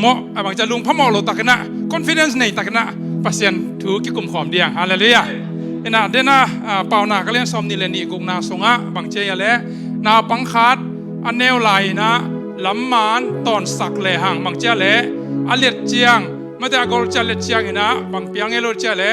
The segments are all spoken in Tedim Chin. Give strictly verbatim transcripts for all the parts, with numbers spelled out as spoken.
mawh, a bang cia lungphamawh lo takinah, confidence nei takinah Pasian thu kikum khawm diang. Halleluiah. Inah dena, a, Paunak a lian sawm nih le nih gukna sungah bang cia ia le, naupang khat a neu lai inah lamman tawnsak lehang bang cia le, a liat ciang, mate a gol cia liat ciang inah bang pial ngei lo cia le,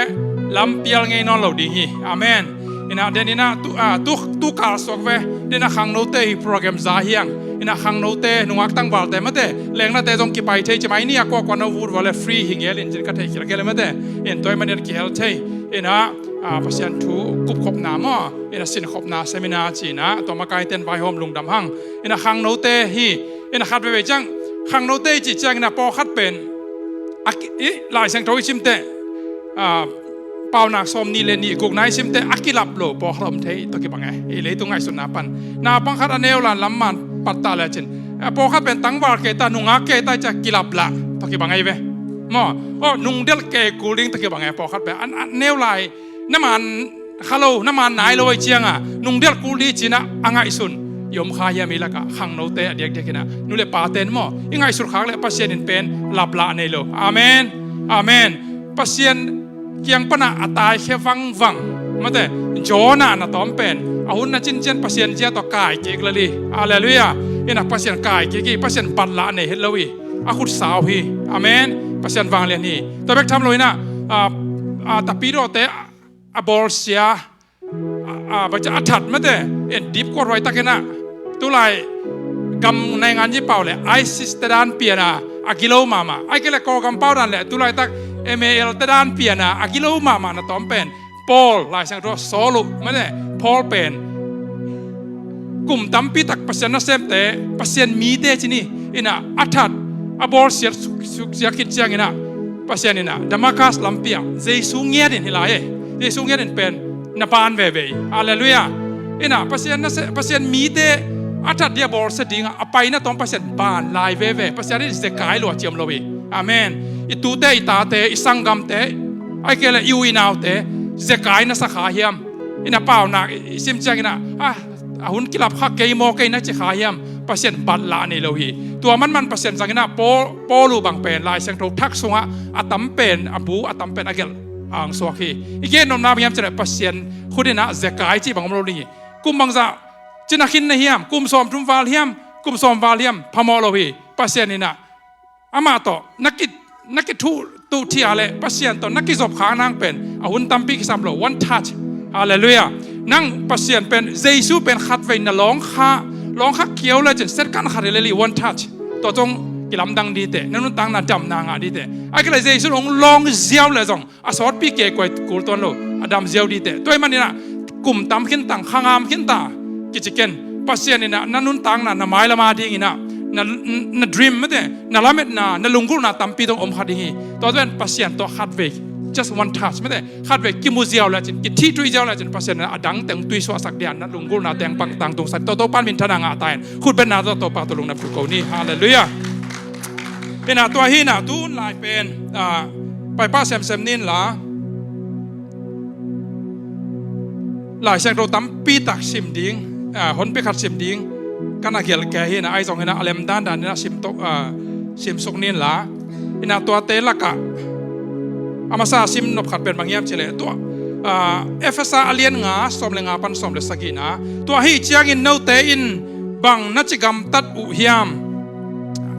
lam pial ngei nawn lo ding hi. Amen. Inah den inah tu, a, tu, tu kal suak ve. Denah khangnote hi program za hiang. Inah khangnote, nungak tangvalte mate, lengnate zong kipai thei ci mai ni a kuakua no vut vua le free hi ngel in cin ka thei khil gel mate. In tua i manin kihel thei. Inah, a, Pasian thu kupkhopna maw, inah sinkhopna seminar cinah tua makaiten vaihawm lungdam hang. Inah khangnote hi. Inah khat veve ciang khangnote i cih ciang inah pawlkhat pen a ki, i Lai Siangtho i simte, a, Paunak sawm nih le nih gukna i simte a kilap lo pawlkhat om thei tawh kibang e. I leitung ngaihsutna pan naupang khat a neu lai lamman pattah lecin, a, pawlkhat pen tangval kei ta, nungak kei ta i cia kilap lah tawh kibang e ve. Maw, aw, nungdelh kei kul ding tawh kibang e pawlkhat pen. An, an neu lai na man kha lo, na man nai lo a i cianga nungdelh kul ding cinah a ngaihsun i om kha hiam? I lakah khangnote a diakdiak inah nu le paten maw, i ngaihsut khak le Pasian in pen laplah nei lo. Amen. Amen. Pasian kiang panah a taikhia vangvang mate, Jonah na tawm pen a hun na cincian Pasian zia tawh kai kik lel hi. Halleluiah. Inah Pasian kai kik hi. Pasian batlah nei het lo hi. A khut sau hi. Amen. Pasian vanglian hi. Tua bek tham lo inah, a, a, tapidawte a bawlsia, a, a, bang cia a that mate, en dipkuat huai takinah tulai gam naingan ji pau le ISIS te dan piana a gilo mahmah. Ai kei le Kawlgam pau dan le tulaitak MAL te dan piana a gilo mahmah na tawm pen Paul, Lai Siangtho Saul uh mate, Paul pen kum tampi tak Pasian nasemte, Pasian mite ci ni, inah a that, a bawlsiat suk, suksiat khit ciang inah Pasian inah Damascus lampi ah Jesu ngiat in hi lai e. Jesu ngiat in pen na ban veve hi. Halleluiah. Inah Pasian nase, Pasian mite a that dia bawlsia dingah a paina tawm Pasian ban lai veve. Pasian in zekai lua ciam lo hi. Amen. I tute, i tate, i sanggamte, ai kei le i u i naute zekai na sa kha hiam? Inah Paunak i, i sim ciang inah, a, a hun kilap kha kei maw kei na ci kha hiam? Pasian batlah nei lo hi. Tua manman Pasian zang inah Paul, Paul uh bang pen Lai Siangtho thak sungah a tam pen a bu, a tam pen a gelh hang suak hi. I gen nopna bang hiam cih leh Pasian khut inah zekai cih bang om lo ding hi. Kum bangzah cina khin na hiam? Kum sawmthum val hiam? Kum sawm val hiam? Phamawh lo hi. Pasian inah amah tawh na ki, na kithuh tuh thia le Pasian tawh na kizop khak nang pen a hun tampi kisam lo. One touch. Halleluiah. Nang Pasian pen, Jesu pen khatvei na lawng kha, lawng kha kiau lecin second khat hi lel hi. One touch. Tua zong kilamdang dite, na nuntakna damna ngah dite. Ai kei le Jesu hong lawng ziau le zong a sawtpi kei kuai kul tuan lo, a dam ziau dite. Tua i maninah kum tam khin tang, kha ngam khin ta kici ken. Pasian inah na nuntakna na mailam a dinginah na, na dream mate, na lametna, na lunggulhna tampi dong om kha ding hi. Tua pen Pasian tawh khatvei, just one touch mate, khatvei kimu ziau lecin, kithihtuih ziau lecin Pasian inah a dang teng tuisuahsak dia na lunggulhna teng pang tangtungsak. Tua Topa minthanna ngah ta in khutbetna tawh Topa tawh lungdam thuk ko ni. Halleluiah. Inah tua hinah tun lai pen, ah, paipah semsem ninla, Lai Siangtho tampi tak sim ding, ah, honpi khat sim ding ka na gelh kei hinah, ai zong hinah a lem dandan hinah sim tok, ah, sim suk ninla. Inah tuate lakah a masa sim nop khat pen bang hiam cih leh tua, ah, Efesa a lian nga sawm le nga pan sawm le sagihna. Tua ahi ciangin note in bang na ci gamtat uh hiam?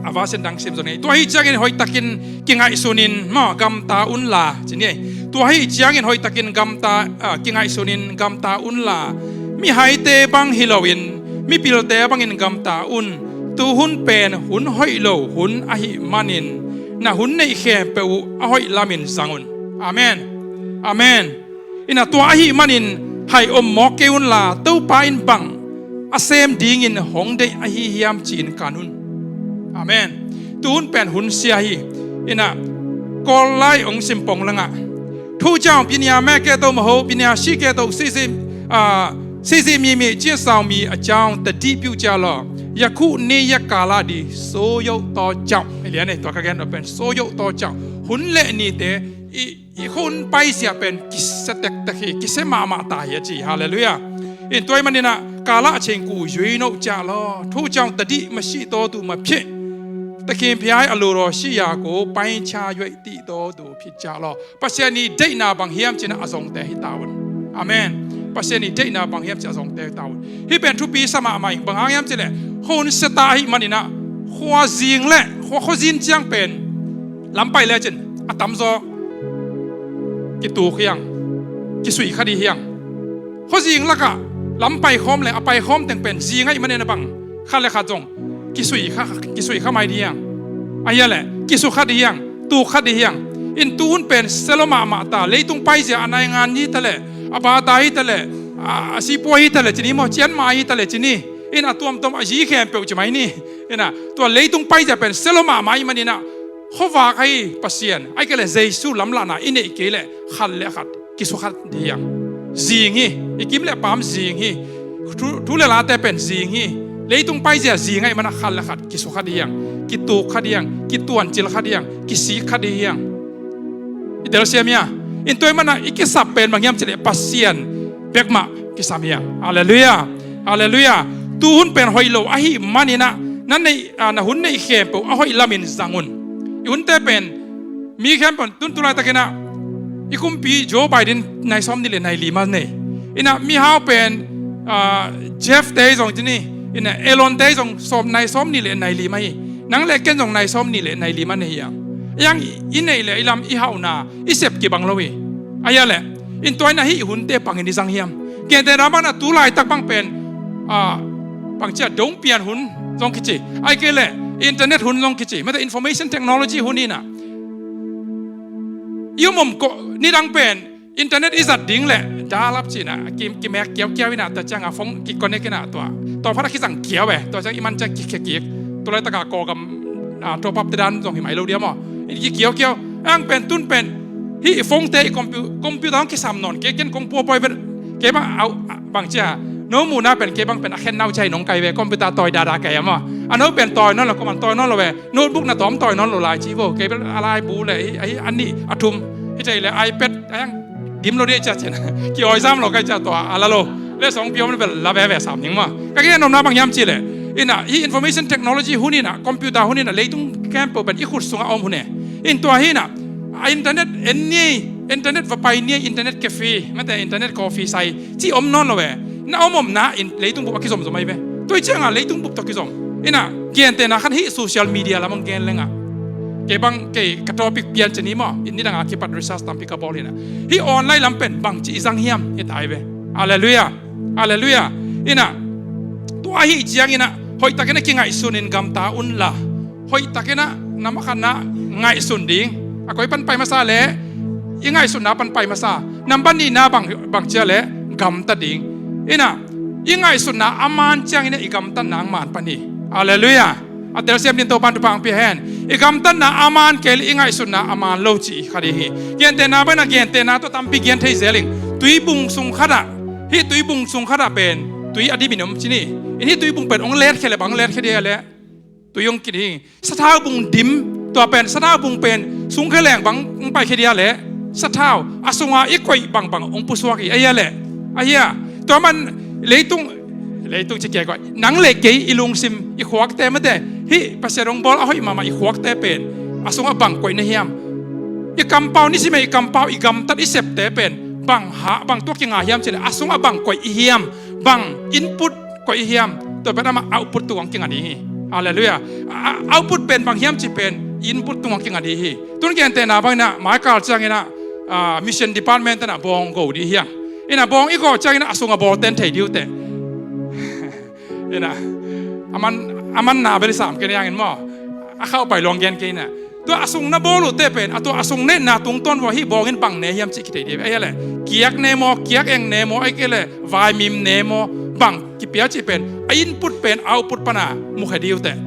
A version dang sim zo ni. Tua ahi ciangin hoihtakin kingaihsunin maw gamta unla ci ni. Tua ahi ciangin hoihtakin gamta, ah, kingaihsunin gamta unla, mihaite bang hi loin mipilte bangin gamta un. Tuhun pen hun hoih lo hun ahih manin na hun neih khempeuh uh a hoih lamin zang un. Amen. Amen. Inah tua ahih manin hai om mawk kei unla, Topa in bang a sem dingin hong deih ahi hiam ci-in kan un. Amen. Tuhun pen hun sia hi. Inah Kawl lai hong sim pong langah, thu ciang binia meh kehto maho, binia si kehto sisi, ah, sisi mimi ciasau mi a ciang tadih piu cia law, yakhu ni yakala di soyo to ciang. Lian ei tua ka gen pen soyo to ciang. Hun le nite i i hun paizia pen kisia tektek hi, kisia mahmah ta hi a ci. Halleluiah. In tua i maninah kalah cengku yui noh ciah law, thu ciang tadih masih tawtu maphih. တခင်ဘုရား၏အလိုတော်ရှိရာကို ပိုင်းခြား၍ သိသောသူဖြစ်ကြလော့။ ဘုရားရဲ့အလိုတော်က Pasian ii deihna bang hiam cih a zongte hi ta un. Amen. Pasian ii deihna bang hiam cih a zongte hi ta un. Hih pen thupi sa mahmah ing, bang hang hiam cih leh, hun seta ahih manin ah, khua zing leh khua, khua zin ciang pen lam pai lecin a tamzaw kituk hi hang, kisui kha ding hi hang. Khua zing lakah lam pai khawm leh a pai khawm teng pen zing ahih manin a bang, khat le khat zong kisui kha, kisui kha mai ding hi hang. Ahih leh kisui kha ding hi hang, tuk kha ding hi hang. In tu hun pen sia lo mahmah ta, leitung paizia a naingan hi ta leh, a bata hi ta leh, a, a sipuai hi ta leh ci ni maw, cianmai hi ta leh ci ni. In a tuamtuam a zi khempeuh ci mai ni. In ah, tua leitung paizia pen sia lo mahmah ahih manin ah, khuavak ahi Pasian, ahih kei leh Jesu lamlahna i neih kei leh khat le khat kisukha ding hi hang. Zing hi, i kim le paam zing hi. Thu, thu le late pen zing hi. Leitung paizia zing ahih manin ah khat le khat kisukha ding hi hang. Kituk kha ding hi hang, kituancil kha ding hi hang, kisik kha ding hi hang. I telsiam hia? In tua ahih manin ah i kisap pen bang hiam cih leh Pasian bek mah kisam hi hang. Halleluiah. Halleluiah. Tu hun pen hoih lo ahih manin ah, na neih, ah, na hun neih khempeuh a hoih lamin zang un. I hunte pen, mi khempeuh tun tu laitakin ah, i kumpi Joe Biden nai sawmnih le nai li mah nei. In ah mihau pen, ah, Jeff te zong ci ni, in ah Elon te zong sawm, nai sawmnih le nai li mah hi. Nang le ken zong nai sawmnih le nai li mah nei hi hang. Ahih hang i neih le i lam, i hauhna, i sep kibang lo hi. Ahih leh, in tua in ah hih hunte bangin i zang hiam? Gentehna bangin ah tu laitak bang pen, ah, bangci a dong pian hun zong kici, ahih kei leh internet hun zong kici, mate information technology hun in ah, i om om ko, nidang pen internet i zat ding leh dial up ci in ah, ki, kimek kiaukiau in ah, tua ciang a phone kiconnect in ah, tua, tua phat a kizang kiau e, tua ciang i man ciang kikhia kik. Tu laitak a Kawlgam, ah, top up te dan zong hi mai lo dia maw. I kikiaukiau. Ahih hang pen tun pen, hih i phone te, i compu-, computer hong kisam nawn kei, ken kong puapua pen, kei bang au, ah, bangci a, no muhna pen, kei bang pen a khen nau cai nong kai ve, computer tawi dada kai a maw. A no pen tawi nawn lo, kuaman tawi nawn lo ve. Notebook na tawm tawi nawn lo lai ci vo. Kei bel a laibu le, ahi, ahi, a nih, a thum. Hi thei le iPad, ahih hang dim lo dih cia cin. Ki-awizam lo kai cia tua, a la lo. Le song piom le bel la veve sam ning maw. Ka gen nopna bang hiam cih leh, in ah, hih information technology hun in ah, computer hun in ah, leitung khempeuh pen i khut sungah om hun e. In tua hi in ah, a internet en ni, internet va pai ni, internet cafe, mate internet coffee sai ci om nawn lo e. Na om omna in leitung bup a kizom zom ahi ve. Tua ciang a leitung bup tawh kizom. In ah, gentehna khat hih social media lam hong gen leng ah, kei bang, kei ka topic pian ci ni maw. In nidang a kipat research tampi ka bawl in ah, hih online lam pen bangci i zang hiam, hi ta hi ve. Halleluiah. Halleluiah. In ah, tua ahih ciangin ah, hoihtakin ah kingaihsun in gamta un la, hoihtakin ah, number khatna, ngaihsun ding. A koi pan pai masa leh, i ngaihsutna pan pai masa. Number nihna bang, bang ci a leh, gamta ding. In ah, i ngaihsutna a man ciangin ah i gamtatna hong man pan hi. Halleluiah. A telsiam dingin Topa'n thupha hong pia hen. I gamtatna a man kei leh i ngaihsutna a man lo cih kha ding hi. Gentehna bangin ah gentehna tua tampi gen thei zel ing. Tuibung sung khat ah, hih tuibung sung khat ah pen tui a dim in om ci ni. In hih tuibung pen hong letkhia leh bang letkhia ding a leh, tui hong kit hi. Sathau bung dim, tua pen, sathau bung pen sungkhia leng bang hong paikhia ding a leh, sathau a sunga i koih bangbang hong pusuak hi, ahih leh. Ahih a, tua man leitung, leitung ci kei koih, nang le kei i lungsim, i khuakte mate, hih Pasian hong bawl a hoih mahmah i khuakte pen a sungah bang koih na hiam? I kampau, nisim a i kampau, i gamtat, i septe pen bang hah, bang tua kinga hiam cih leh, a sungah bang koih i hiam? Bang input koih i hiam? Tua pen amah output tungah kinga ding hi. Halleluiah. A, a, output pen bang hiam cih pen input tungah kinga ding hi. Tun gentehna bangin ah, mai kal ciangin ah, ah, mission department te in ah bawng go ding hi hang. In ah bawng i go ciangin ah a sung a bawlte in thei ding uh teh. In ah, a man, a manna bel i sam kei ni hangin maw. A khauh pai luang gen kei in ah. Tua a sung na bawl uh teh pen, a tua a sung netna tungtawn vua hih bawng in bang ne hiam cih kithei ding hi. Ahih leh, kiak ne maw, kiak eng ne maw, ahih kei leh vaimim ne maw, bang kipia cih pen, a input pen output pan a mukhia ding uh teh.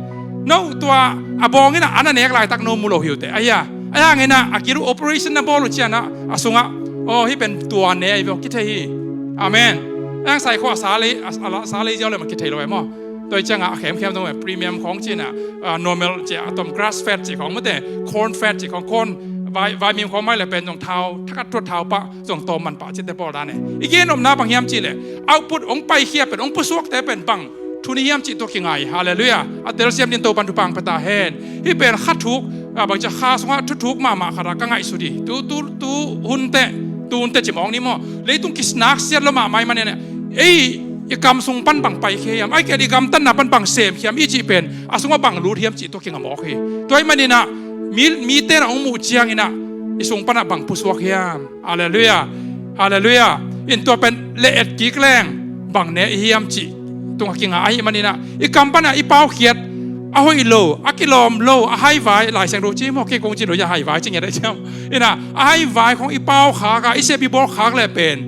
No, tua a bawng in ah a na nek laitak no mu lo hi uh teh. Ahih a, ahih hangin ah a gil uh operation na bawl uh ciang ah, a sungah, aw, hih pen tua ne ahi ve aw, kithei hi. Amen. Ahih hang sai khua a sa lei, a, a la, sa lei ziau le mah kithei lo e maw. Tua hi ciangah a khemkhem zong premium khawng ci-in ah, ah, normal ci-a, a tom grass fed cih khawng mate, corn fed cih khawng, corn, vai, vaimim khawng mah leh pen zong thau, thakat tuat thau pah zong tawm man pah cihte pawl dan e. I gen nopna bang hiam cih leh, output hong paikhia pen, hong pusuakte pen bang thun hi hiam cih tua kingai. Halleluiah. A telsiam dingin Topan thupha pia ta hen. Hih pen kha thuk, a, bangci kha sungah thuthuk mahmah khat ah ka ngaihsut hi. Tu, tu, tu hun teh, tu hun teh ci mawk ni maw. Leitung kinaksiat lo mahmah ahih manin ah, ei, i kam sung pan bang paikhia hiam, ahih kei leh i gamtatna pan bang semkhia hiam, i cih pen a sungah bang lut hiam cih tua kinga mawk hi. Tua ahih manin ah, mi, mite in ah hong muh ciangin ah, i sung pan ah bang pusuak hiam. Halleluiah. Halleluiah. In tua pen le et kik leng bang ne i hiam cih tungah kinga ahih manin ah, i kam pan ah i paukhiat, a hoih lo, a kilawm lo, a haivai, Lai Siangtho ci maw, kei kong ci lo, a haivai ci ngiat a ciam. In ah, a haivai khawng i pau khak a, i sep i bawl khak leh pen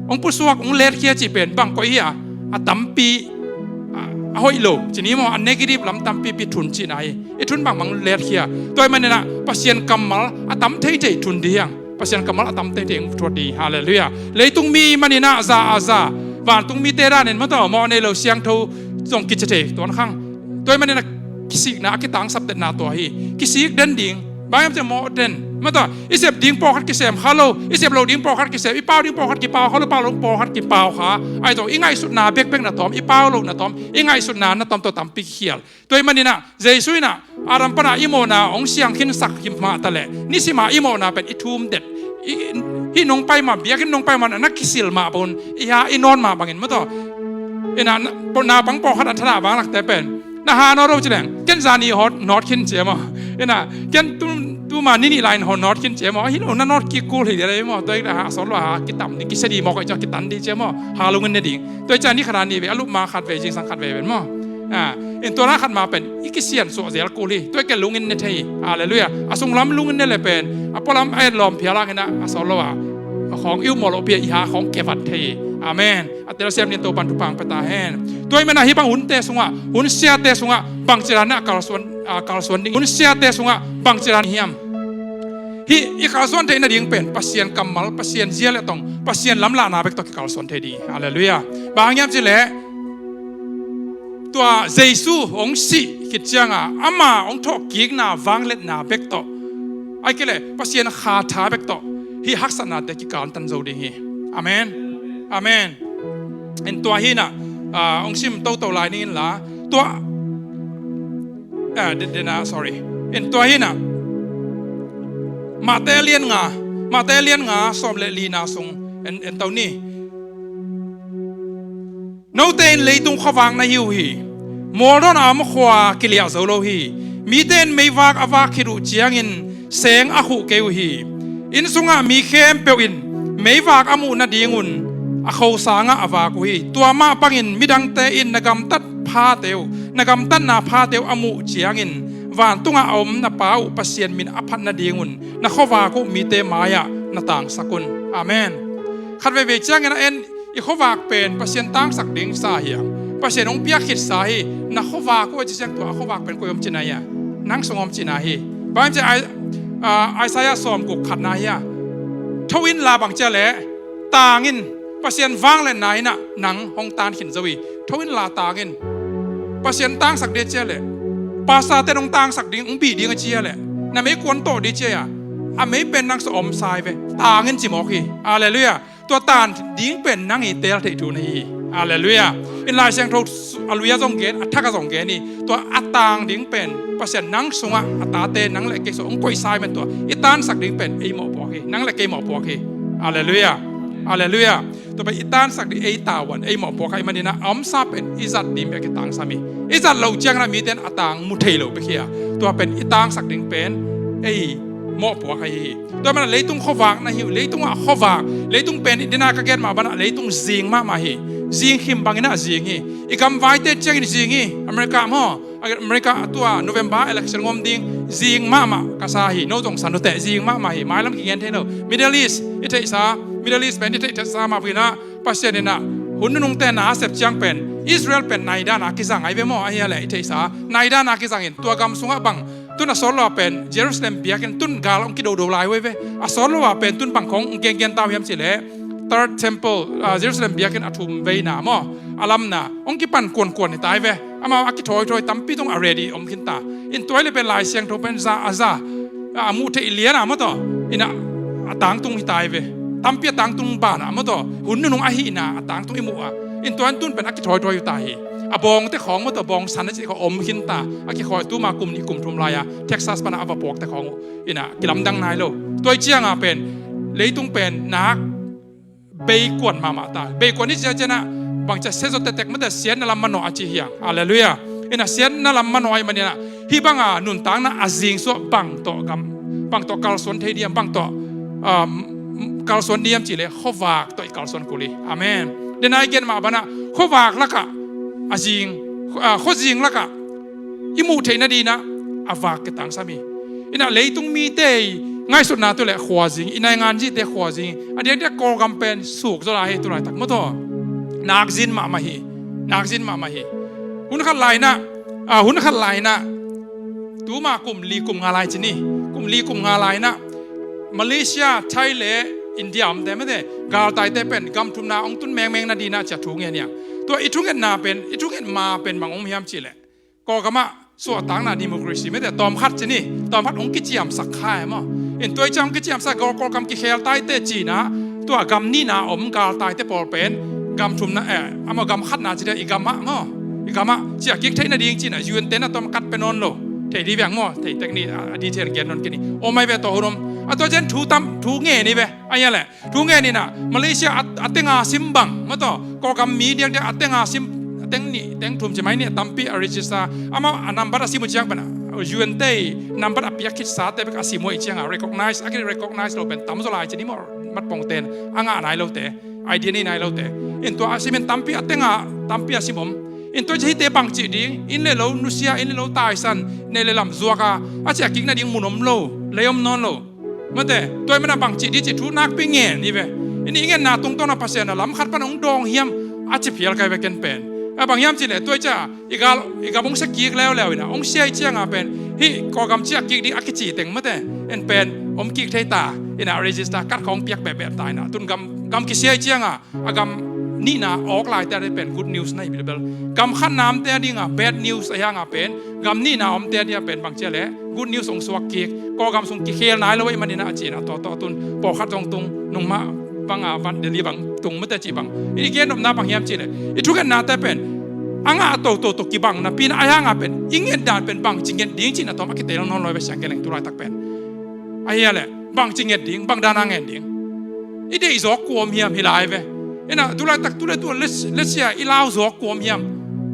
hong pusuak, hong letkhia cih pen bang koih hi a, a tampi, a, a hoih lo ci ni maw, a negative lam tampipi thun cihna hi. I thun bangbang letkhia. Tua ahih manin ah Pasian kammal a tam theithei thun ding hi hang. Pasian kammal a tam theithei hong thuat ding hi. Halleluiah. Leitung mi manin ah za a za, vantung mite danin maw, tawh mawh nei lo siangtho zong kici thei tuan khang. Tua ahih manin ah kisikna a kitangsap tetna tua hi. Kisik den ding. Bang hiam cih leh mawh den. Maw tawh, i sep ding pawlkhat kisem kha lo, i sep loh ding pawlkhat kisem, i pau ding pawlkhat kipau kha lo, pau loh pawlkhat kipau kha. Ahi zong i ngaihsutna bekbek na tawm, i pau lohna tawm, i ngaihsutna na tawm tawh tampi kikhial. Tua ahih manin ah, Jesu in ah Adam pan ah i mawhna hong siang khinsak hi mah taleh, nisim a i mawhna pen i thum det. I, hih nong pai mah, biakinn nong pai mah, na kisil mah bang un, i ha i nawn mah bangin maw tawh. In ah, na, naupang pawlkhat a thadah vanglakte pen, na ha nawt lo ci leng, ken zani hawt nawt khin ci e maw. In ah, ken tu, tuma ni nih lai-in hawt nawt khin ci e maw. Hi lo, na nawt kik kul hi dia lei maw. Tua ahih leh ha sawt lo, ha kitam ding, kisia ding maw, koi ciang kitan ding ci e maw. Ha lungin ne ding. Tua ahih ciang ni khat a ni vei, a lup ma khat vei, zingsang khat vei pen maw. A, in tua na khat ma pen i kisian suah zel kul hi. Tua ahih kei leh lungin ne thei hi. Halleluiah. A sunglam lungin ne leh pen, a pualam a etlawm phial hangin ah, a sawt lo a, a khawng i upmawh lohpi a i ha khawng kevat thei hi. Amen. A telsiam dingin Topan thupha pia ta hen. Tua ahih manin ah hih bang hunte sungah, hun siate sungah bangci dan in ah kalsuan, a, kalsuan ding, hun siate sungah bangci dan hiam. Hih i kalsuan theih nading pen Pasian kammal, Pasian zia le tong, Pasian lamlahna bek tawh kikalsuan thei ding hi. Halleluiah. Bang hang hiam cih leh, tua Jesu hong sih khit ciang a, ama hong thawhkikna vangliatna bek tawh, ahih kei leh Pasian kha tha bek tawh, hih haksatnate kikaltan zo ding hi. Amen. Amen. In tua hi in ah, a, hong sim toto lai ning inla, tua, a, den, den ah, sorry. In tua hi in ah, Mate lian nga, Mate lian nga sawm le lina sung en, en to ni. Note in leitung khuavak na hi uh hi. Mual dawn a om khua kiliah zo lo hi. Mite in meivak a vak khit uh ciangin seng a khuh kei uh hi. Inn sungah mi khempeuh in meivak a muh nadingun a khosang ah a vak uh hi. Tua mah bangin midangte in na gamtat phate uh, na gamtatna phate uh a muh ciangin vantungah a om na Pa uh Pasian min a phat nadingun na khuavak uh mite mai-ah na tangsak un. Amen. Khat veivei ciangin a en, i khuavak pen Pasian tangsak ding sa hi a, Pasian hong piak khit sa hi. Na khuavak uh a ci ciang tua a khuavak pen koi om cihna hi a, nang sung om cihna hi. Bang hiam cih leh Isaiah sawmguk khatna hi a, tho inla bang ci a leh tang in, Pasian vangliatna in ah nang hong tan khin zo hi. Tho inla tang in. Pasian tangsak ding ci a leh, pastor-te hong tangsak ding, hong bih ding a ci a leh, na mei kuan tawh ding ci a, a mei pen nang sung om sa hi ve. Tang in ci mawk hi. Halleluiah. Tua tang ding pen nang i teel theih thu na hi hi. Halleluiah. In Lai Siangtho a lui ah zong gen, a thak ah zong gen hi. Tua a tang ding pen Pasian nang sungah a tate nang le kei sungah hong koihsa hi. Tua i tansak ding pen ei mawhpuak hi. Nang le kei mawhpuak hi. Halleluiah. Halleluiah. Tua pen i tansak ding ei tavuan, ei mawhpuak ahih manin ah a omsa pen i zat ding bek a kitangsam hi. I zat loh ciangin ah mite in a tang mu thei lo bek hi a, tua pen i tansak ding pen ei mawhpuak ahi hi. Tua manin leitung khuavak na hi uh, leitung ah khuavak, leitung pen i dena ka gen mah banah leitung zing mahmah hi. Zing khim bangin ah zing hi. I gamvaite ciangin zing hi. America maw, America a tua November election ngom ding zing mahmah ka sa hi. No zong sa nuteh, zing mahmah hi. Mailam kigen thei lo. Middle East i theihsa, Middle East pen i theihsa mah bangin ah Pasian in ah hun nunungte na a sep ciang pen Israel pen nai dan a kizang ahi ve maw, ahi a leh i theihsa nai dan a kizang in tua gam sungah bang tun a sawt lo a pen Jerusalem biakinn tun gal hong kidodo lai uh ahi ve. A sawt lo a pen tun bang khawng hong gengen ta uh hiam cih leh Third Temple, ah, Jerusalem biakinn a thum veina maw, a lamna hong kipan kuankuan hi ta ahi ve. Amau a kithawithawi tampi tung a ready om khin ta. In tua hi leh pen Lai Siangtho pen za a za, a muh theih lian a maw tawh, in ah a tangtung hi ta ahi ve. Tampi a tangtung banah maw tawh, hun nunung ahihna a tangtung i muh a, in tua in tun pen a kithawithawi uh ta hi. A bawngte khawng maw, tua bawngsan a cih khawng om khin ta. A kikhawi tuma kum nih kum thum lai-a Texas pana a va puakte khawng uh ina kilamdang nai lo. Tua ih cianga pen leitung pen nak beikuan mahmah ta. Beikuan ih ciaciana bangcia siazaw tektek mate siatna lam manawh a ci hiang. Halleluiah. Ina siatna lam manawh aih manina hih banga nuntakna a zingsuah bang tawh gam, bang tawh kalsuan thei diam, bang tawh um, kalsuan diam cihleh khuavak tawh i kalsuan kul hi. Amen. Dena i gen mah bana khuavak lakah a zing, uh, khuazing lakah i muh theihna dinah a vak kitangsam hi. Ina leitung mite i ngaihsutna tu le khuazing, i naingan zite khuazing, a diakdiak Kawlgam pen suk zaw lai hi tulaitak maw taw. Nakzin mahmah hi. Nakzin mahmah hi. Hun khat lainah, uh, hun khat lainah tuma kum li kum nga lai cini, kum li kum nga lainah Malaysia, Thai le India omte mate galtaite pen gam thumna hong tun mengmeng nadinah cia thu ngen hiang. Tua i thungetna pen, i thunget ma pen bang om hiam cihleh Kawlgamah suahtakna democracy mate tawmkhat cini, tawmkhat hong kiciamsak kha e maw. In tua i ciang hong kiciamsak Kawl, Kawlgam kikhel taite cinah tua gam nihna om galtaite pawl pen gam thumna, eh, amah gam khatna cidia i gamah maw, i gamah ciah kik theih nading cinah U N te na tawm kat pe nawn lo. Thei di viang maw, thei tek ni, a, a di cian gen nawn kini. Om ai ve tawh hun om. A tua cian thu tam, thu nge ni ve. A ia le. Thu nge ni na, Malaysia a, a tenga sim bang. Maw taw, Kawlgam mi diakdiak a tenga sim, a teng ni, teng thum ci mai ni, a tampi a register. Amah a nambat a sim uh ciang pen, U N te nambat a piak khitsate bek a sim uh i cianga recognize, a ki recognize lo pen tam zaw lai cini maw, mat pongten, a ngah nai lote. Idea nei nai lote. In tua a simin tampi a tenga, tampi a sim om. In tua hite bangci ding, in le lo nusia, in le lo taisan, nei le lam zuaka, a ciah kik nading mun om lo, lei om nawn lo. Mate, tua i mana bangci di ci thu nakpi ngen hi ve. In i ngenna tungtawna Pasian a lam khat pan hong dawng hiam, a ci phial kai ve ken pen. A bang hiam ci le, tua i ca, i gal, i gam hong sia kik leuleu ina, hong sia i cianga pen, hih Kawlgam ciah kik ding a kici teng mate, en pen, om kik thei ta, ina register, kat khawng piak behbeh ta ina, tun gam, gam kisia i cianga, a gam nihna awk laite a ding pen good news na hi bilbel. Gam khatna omte a dinga bad news a hianga pen, gam nihna omte a dinga pen bang cia le good news hong suak kik. Kawlgam sung kikhel nai lo i manina a cina tawh tawh tun pawlkhat zong tung nungmah banga van deli bang tung mate ci bang. I gen nopna bang hiam ci le i thukennate pen a ngah a toto to kibang napi na a hianga pen i nget dan pen bang ci nget ding cina tawm a kitel nawn lo i va siang gen leng tu laitak pen. A hia le bang ci nget ding, bang dana nget ding. I deih zawk kuam hiam hi lai ve. Ina, tu laitak tu le tu let's, let's sia, i lau zawk kuam hiam.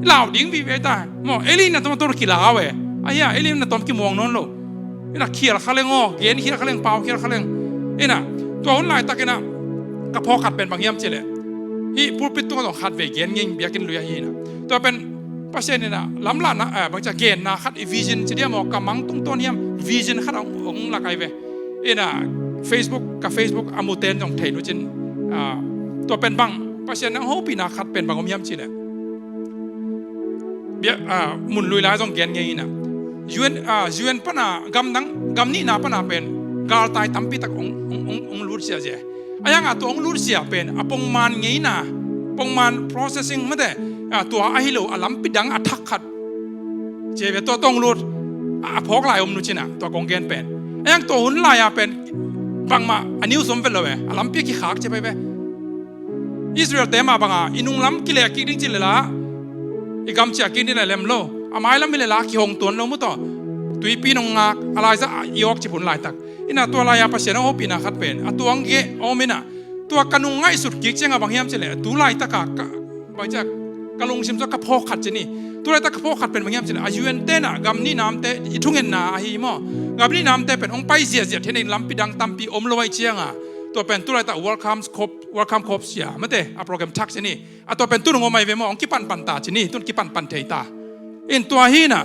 I lau ding vive ta. Maw, ei le ina tom a tom kilau e. A hia, ei le ina tom kimuang nawn lo. Ina khial kha leng aw, gen khial kha leng, pau khial kha leng. Ina, tua hun laitak ina, ka phawk khat pen bang hiam ci le. Hih pulpit tungah zong khat vei gen ngei biakinn lui ahi ina. Tua pen Pasian ina lamlahna, eh, bangcia genna khat i vision ci dia maw, ka mang tungtawn hiam vision khat hong, hong lak ai ve. Ina Facebook, ka Facebook a muten zong thei lucin, ah, tua pen bang Pasian nang hopihna khat pen bang om hiam ci le. Bia, ah, mun lui lai zong gen ngei ina. U N, ah, U N pana, gam dang, gam nihna pana pen galtai tampi tak hong, hong, hong, hong lut ziazia. A hianga tua hong lut zia pen a pongman ngeina, pongman processing mate, a tua ahi lo a lampi dang a thak khat. Cia ve tua tong lut a, a phawk lai om nu cina tua kong gen pen. A hiang tua hun lai-a pen bangmah a news om vet lo ve, a lampi a kikhak cia pai ve. Israel te mah banga i nunglam kileh kik ding ci lela i gam cia kik ding le lem lo. A mailam hi lela kihong tuan lo mu tawh. Tuipi nong ngak a laizah a i awk ci phun laitak. Ina tua lai-a Pasian a hopihna khat pen a tuang geh a om ina. Tua ka nung ngaihsut kik cianga bang hiam ci le tu laitaka ka, bang cia ka lungsim tua ka phawk khat ci ni. Tu laitak ka phawk khat pen bang hiam ci le a U N te na gam nihna omte i thungetna ahi maw. Gam nihna omte pen hong pai ziahziah thei nei lampi dang tampi om lo ai cianga. Tua pen tu laitak Welcome Corps, Welcome Corps sia mate a program thak ci ni. A tua pen tu nung om ai ve maw hong kipanpan ta ci ni, tun kipanpan thei ta. In tua hi na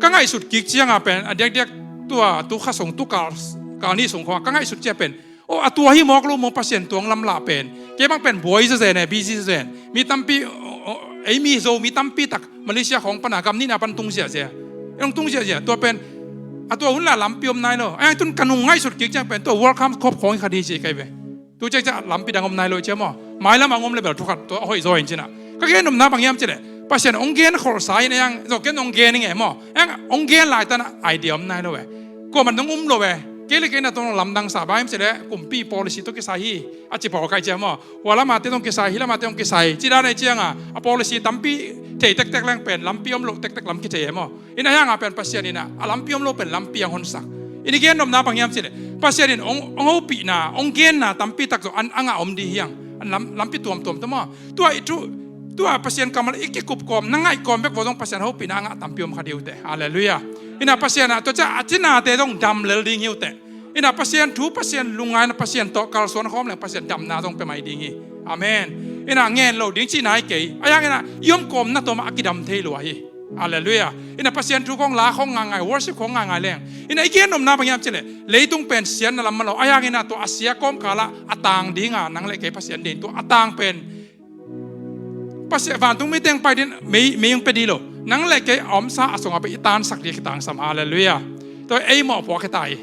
ka ngaihsut kik cianga pen a diakdiak tua tu kha sung tu kal, kal ni sung khong ka ngaihsut cia pen. O, a tua hi mawk lo maw Pasian tuang lamlah pen. Kei bang pen buai zazen e, busy zazen. Mi tampi, o, o, ei mi zo mi tampi tak Malaysia khong pana gam nihna pan tung ziazia. Ei hong tung ziazia. Tua pen, a tua hun la lampi om nai lo. Ai tun ka nung ngaihsut kik ciang pen, tua Welcome Corps khong i kha di ci kai ve. Tu ciang ciang lampi dang om nai lo cia maw. Mailam ang om le bel thukhat tua hoih zaw in cina. Ka gen om na bang hiam ci le. Pasian hong gen kholsa in a hiang, zo ken hong gen i nge maw. Hiang hong gen lai tana idea om nai lo e. Kuaman hong um lo e. Kei le kei na tawh lamdang sa, bang hiam cih leh kumpi policy tawh kisai hi, a ci pawl kai ciang maw. Hua lamate tawh kisai, hih lamate tawh kisai, ci dan ahih ciangin a policy tampi thei tektek leng pen lampi om loh tektek lam kithei e maw. Ina hiangah pen Pasian ina a lampi om lo pen lampi ang honsak. Ina gen nopna bang hiam cih leh Pasian in hong, hong hopihna, hong genna tampi tak zong an, a ngah om ding hi hang. An lam, lampi tuamtuam tawh maw. Tua i thu, tua Pasian kammal i kikup kawm, na ngaih kawm bek vaw zong Pasian hopihna a ngah tampi om kha ding uh teh. Halleluiah. Ina Pasian ah tua ciang a cinate zong dam lel ding hi uh teh. Ina Pasian thu, Pasian lungngaihna, Pasian tawh kalsuan khawm leng Pasian damna zong pia mai ding hi. Amen. Ina ngen lo ding cihna hi kei. Ahi hang ina i om kawmna tawh mah a kidam thei lua hi. Halleluiah. Ina Pasian thu khawng la khawng ngaingai, worship khawng ngaingai leng. Ina i gen nopna bang hiam cih leh leitung pen siatna lam mah lo. Ahi hang ina tua a sia kawmkal ah a tang ding a nang le kei Pasian deih tua a tang pen Pasian vantung mi teng pai ding mei, mei hong pia ding lo. Nang le kei a omsa a sungah pen i tansak ding a kitangsam. Halleluiah. Tua ei mawhpuak hi ta hi.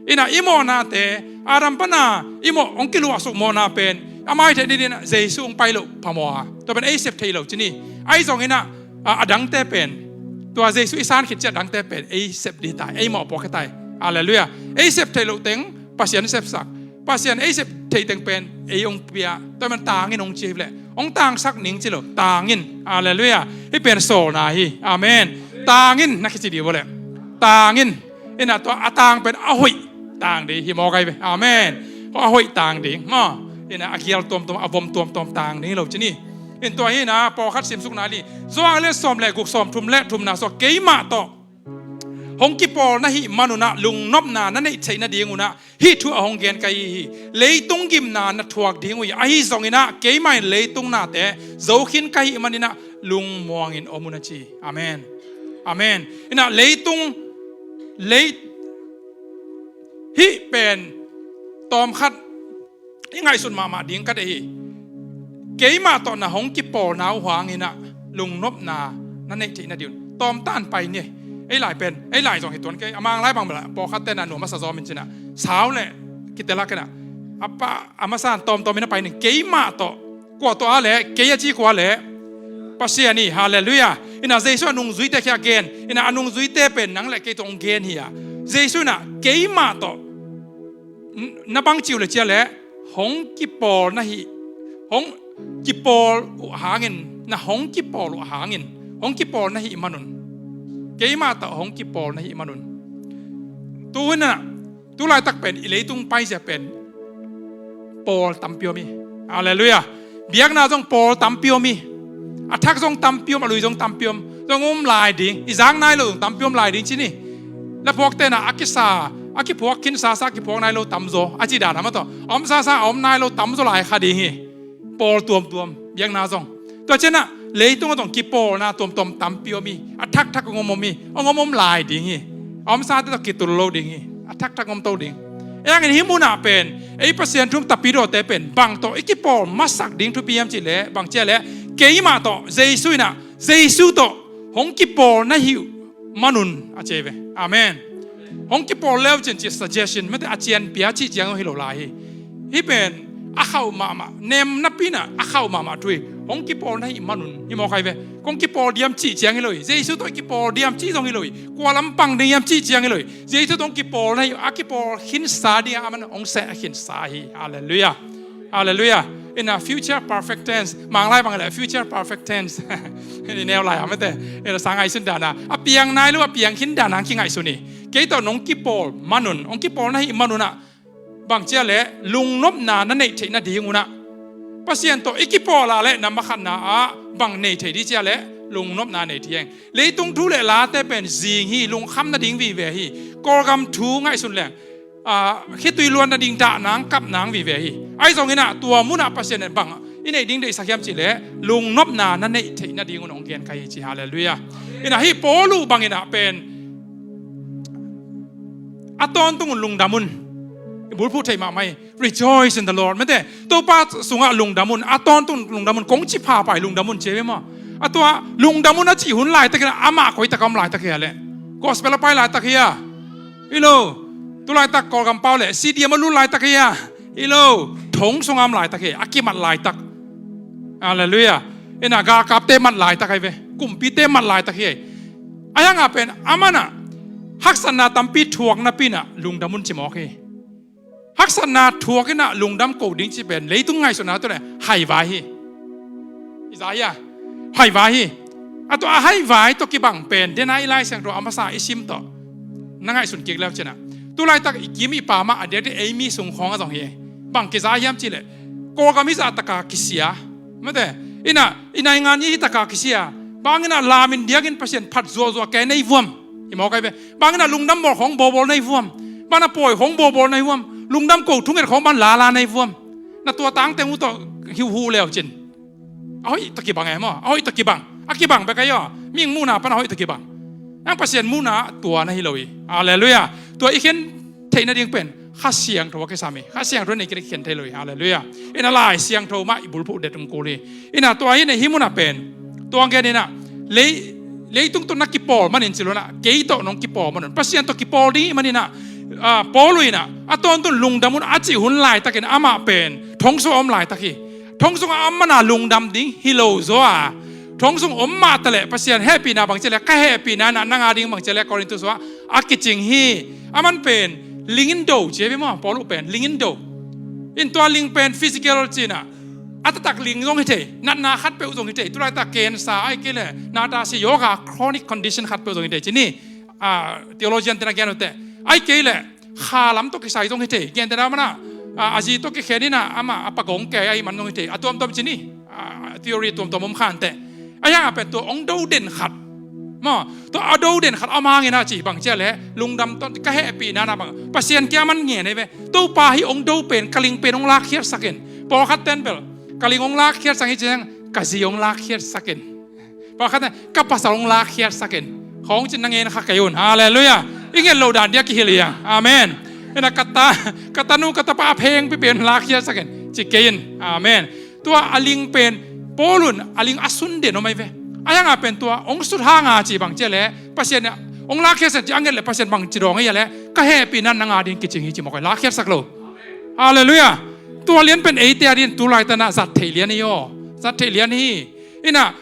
Ina i mawhnate, Adam pan a i mawh hong kiluahsuk mawhna pen a mai theih ding ina Jesu hong pai loh phamawh a. Tua pen ei sep theih loh ci ni. Ahi zong ina a, a dangte pen, tua Jesu i san khit ciang a dangte pen ei sep ding hi ta, ei mawhpuak hi ta hi. Halleluiah. Ei sep theih loh teng Pasian sepsak, Pasian ei sep theih teng pen ei hong pia. Tua pen tang in hong ci hi leh hong tangsak ning ci lo, tang in. Halleluiah. Hih pen sawlna hi. Amen. Tang in na kici ding uh leh tang in. Ina tua a tang pen a hoih tang ding hi mawk ahi ve. Amen. A hoih tang ding maw. Ina a gial tuamtuam, a vom tuamtuam tang ding hi lo ci ni. Ina tua hi ina pawlkhat simsuk nai ni. Johan lian sawm le guk, sawm thum le thumna sua, keimah tawh hong kipawl na hih man un ah lungnopna na neih theih nading un ah hih thu a hong gen ka hi hi. Leitung gimna na thuak ding uh hi. Ahi zong ina keimah in leitung nate zo khin ka hih man ina lungmuang in om un a ci. Amen. Amen. Ina leitung, lei, hih pen tawmkhat i ngaihsut mahmah ding ka deih hi. Keimah tawh na hong kipawlna uh hang ina lungnopna na neih theih nading un tawmtan pai ni. Ei lai pen, ei lai zong hi tuan kei, a Mang lai bang bel pawlkhatte na nuam a sa zawm in ci ina sau le kitel a kei ina a pa a masa in tawmtawm ina pai ni. Keimah tawh, kua tawh a leh, kei a ci kua leh, Pasian hi. Halleluiah. Ina Jesu a nungzuite kiang gen, ina a nungzuite pen nang le kei tawh hong gen hi a. Jesu ina keimah tawh n-, na bang ci uh le cia leh hong kipawl na hih, hong kipawl uh hangin, na hong kipawl uh hangin, hong kipawl na hih man un, keimah tawh hong kipawl na hih man un. Tu hun ina, tu laitak pen i leitung paizia pen pawl tampi om hi. Halleluiah. Biakna zong pawl tampi om hi. A thak zong tampi om, a lui zong tampi om. Zong om lai ding. I zak nai lo zong tampi om lai ding ci ni. Laphuakte na a kisa, a kiphuak khinsa sa a kiphuak nai lo tamzaw a ci dan a mah tawh, a omsa sa a om nai lo tamzaw lai kha ding hi. Pawl tuamtuam biakna zong. Tua ciang ina leitung ah zong kipawlna tuamtuam tampi om hi. A thakthak hong om om hi. Hong om om lai ding hi. A omsate tawh kitul lo ding hi. A thakthak hong om to ding. Ei hang in hih mun ah pen ei Pasian thu um Tapidawte pen bang tawh i kipawl masak ding thupi hiam cih leh, bang cia leh, keimah tawh Jesu ina, Jesu tawh hong kipawl na hih man un a ci hi ve. Amen. Hong kipawl leu cin ci suggestion, mate a cianpia cih ciang hi lo lai hi. Hih pen a khauh mahmah, nem napi ina a khauh mahmah thu hi. Hong kipawl na hih man un hi mawk ahi ve. Kong kipawl diam cih ciang hi lo hi. Jesu tawh kipawl diam cih zong hi lo hi. Kua lampang ding hiam cih ciang hi lo hi. Jesu tawh hong kipawl na hih, a kipawl khinsa ding a, a man hong seh a khinsa hi. Halleluiah. Halleluiah. Ina future perfect tense. Mang lai bang le future perfect tense. Ina neu lai a mate. Ina sa ngaihsun dan a, a piang nai lo, a piang khin dan a kingaihsun hi. Kei tawh nong kipawl man un, hong kipawl na hih man un ah, bang cia leh lungnopna na neih theih nading un ah, Pasian tawh i kipawl a leh na makhatna ah bang nei thei ding cia leh lungnopna nei thei hi. Leitung thu le late pen zing hi, lungkham nading vive hi. Kawlgam thu ngaihsun leng, a, khitui luan nading dah nang kap nang vive hi. Ahi zong ina tua mun ah Pasian in bang i neih ding deihsak hiam cih leh lungnopna na neih theih nading un hong gen ka hi ci. Halleluiah. Ina hih Paul uh bang ina pen a tawntung un lungdam un. I bulphuh theih mahmah hi. Rejoice in the Lord. Mate, Topa sungah lungdam un, a tawntung un lungdam un, kong ci pha pai lungdam un ci hi ve maw. A tua lungdam un a cih hun laitak ina amah koi tak a om laitak hi a leh? Gospel a pai laitak hi a? Hi lo. Tu laitak Kawlgam pau leh C D M a lut laitak hi a? Hi lo. Thong sungah om laitak hi a, a kimat laitak. Halleluiah. Ina galkapte mat laitak ahi ve. Kumpite mat laitak hi. Ahi hang a pen a man ah Haksatna tampi thuak napi inah lungdam un ci mawk hi. Haksatna thuak inah lungdam ko ding ci pen leitung ngaihsutna tawh le haivai hi. I za hia? Haivai hi. A tua a haivai tawh kibang pen dena i Lai Siangtho a masa i sim tawh na ngaihsun kik leu cinah, tu laitak i kim i pam ah a diakdiak ei mi sung khawng a zong hi. Bang kiza hiam cihleh Kawlgam hi zahtaka kisia. Mate, inah i naingan i hitaka kisia. Bang inah lamin diakin Pasian phat zuahzuah kei nei vuam. I mawk ai ve. Bang inah lungdam bawl khawng bawlbawl nei vuam. Bang inah pawi khawng bawlbawl nei vuam. Lungdam ko thunget khawng bang lala nei vuam. Na tua tangteng uh tawh hiuhu leu cin, a hoih tawh kibang e maw? A hoih tawh kibang. A kibang bek ahi aw. Mihing muhna pan a hoih tawh kibang. Ang Pasian muhna tua na hi lo hi. Halleluiah. Tua i khen theih nading pen Kha Siangtho a kisam hi. Kha Siangtho nei kei le kikhen thei lo hi. Halleluiah. Inah Lai Siangtho mah i bulphuh det ung kul hi. Inah tua hi inah hih munah pen tua gen inah lei, leitung tawh na kipawl manin ci lo inah kei tawh nong kipawl man un. Pasian tawh kipawl ding hi maninah, ah, Paul uh inah a tawntung lungdam un a cih hun laitakin amah pen thong sungah om laitak hi. Thong sungah a om mana lungdam ding hi lo zaw a, thong sung om mah taleh Pasian hehpihna bang cihleh ka hehpihna inah nang a ding bang cihleh Korintu sungah a kicing hi. Aman pen ling in do ci hi maw? Paul uh pen ling in do. In tua ling pen physical cinah a taktak ling zong hi thei, natna khat peuh zong hi thei. Tu laitak cancer ai kei le nata si yoga chronic condition khat peuh zong hi thei ci ni. Ah, theologian tena gen uh teh ai kei le kha lam tawh kisai zong hi thei. Gentehna mana, ah, a zi tawh kikhen inah amah a pagong kei ahi man zong hi thei. A tuamtuam ci ni. Ah, theory tuamtuam om khan teh. A hiangah pen tua ong do den khat maw? Tua a do den khat a om hangin a ci bang cihleh lungdam tawh ka hehpihna na bang Pasian kia man ngen ei ve. Topa hi ong do pen ka ling pen ong lakkhiatsak in. Pawlkhat ten bel ka ling ong lakkhiatsak hi ciang ka zi ong lakkhiatsak in. Pawlkhat ten ka pasal ong lakkhiatsak in. Khawng cin na ngen kha kei un. Halleluiah. I nget lo dan dia kihilh hi a. Amen. Inah ka ta, ka tanu ka tapa a phengpi pen lakkhiatsak in ci kei in. Amen. Tua a ling pen Paul un a ling a sun den om ai ve. A hiangah pen tua ong sut hanga ci bang cihleh Pasian inah ong lakkhiatsak ci a nget leh Pasian bang ci dawng hi a leh ka hehpihna nang a ding kicing hi ci mawk ai. Lakkhiatsak lo. Halleluiah. Tua lian pen eite a ding tu laitanah zat theih lian hi aw. Zat theih lian hi. Inah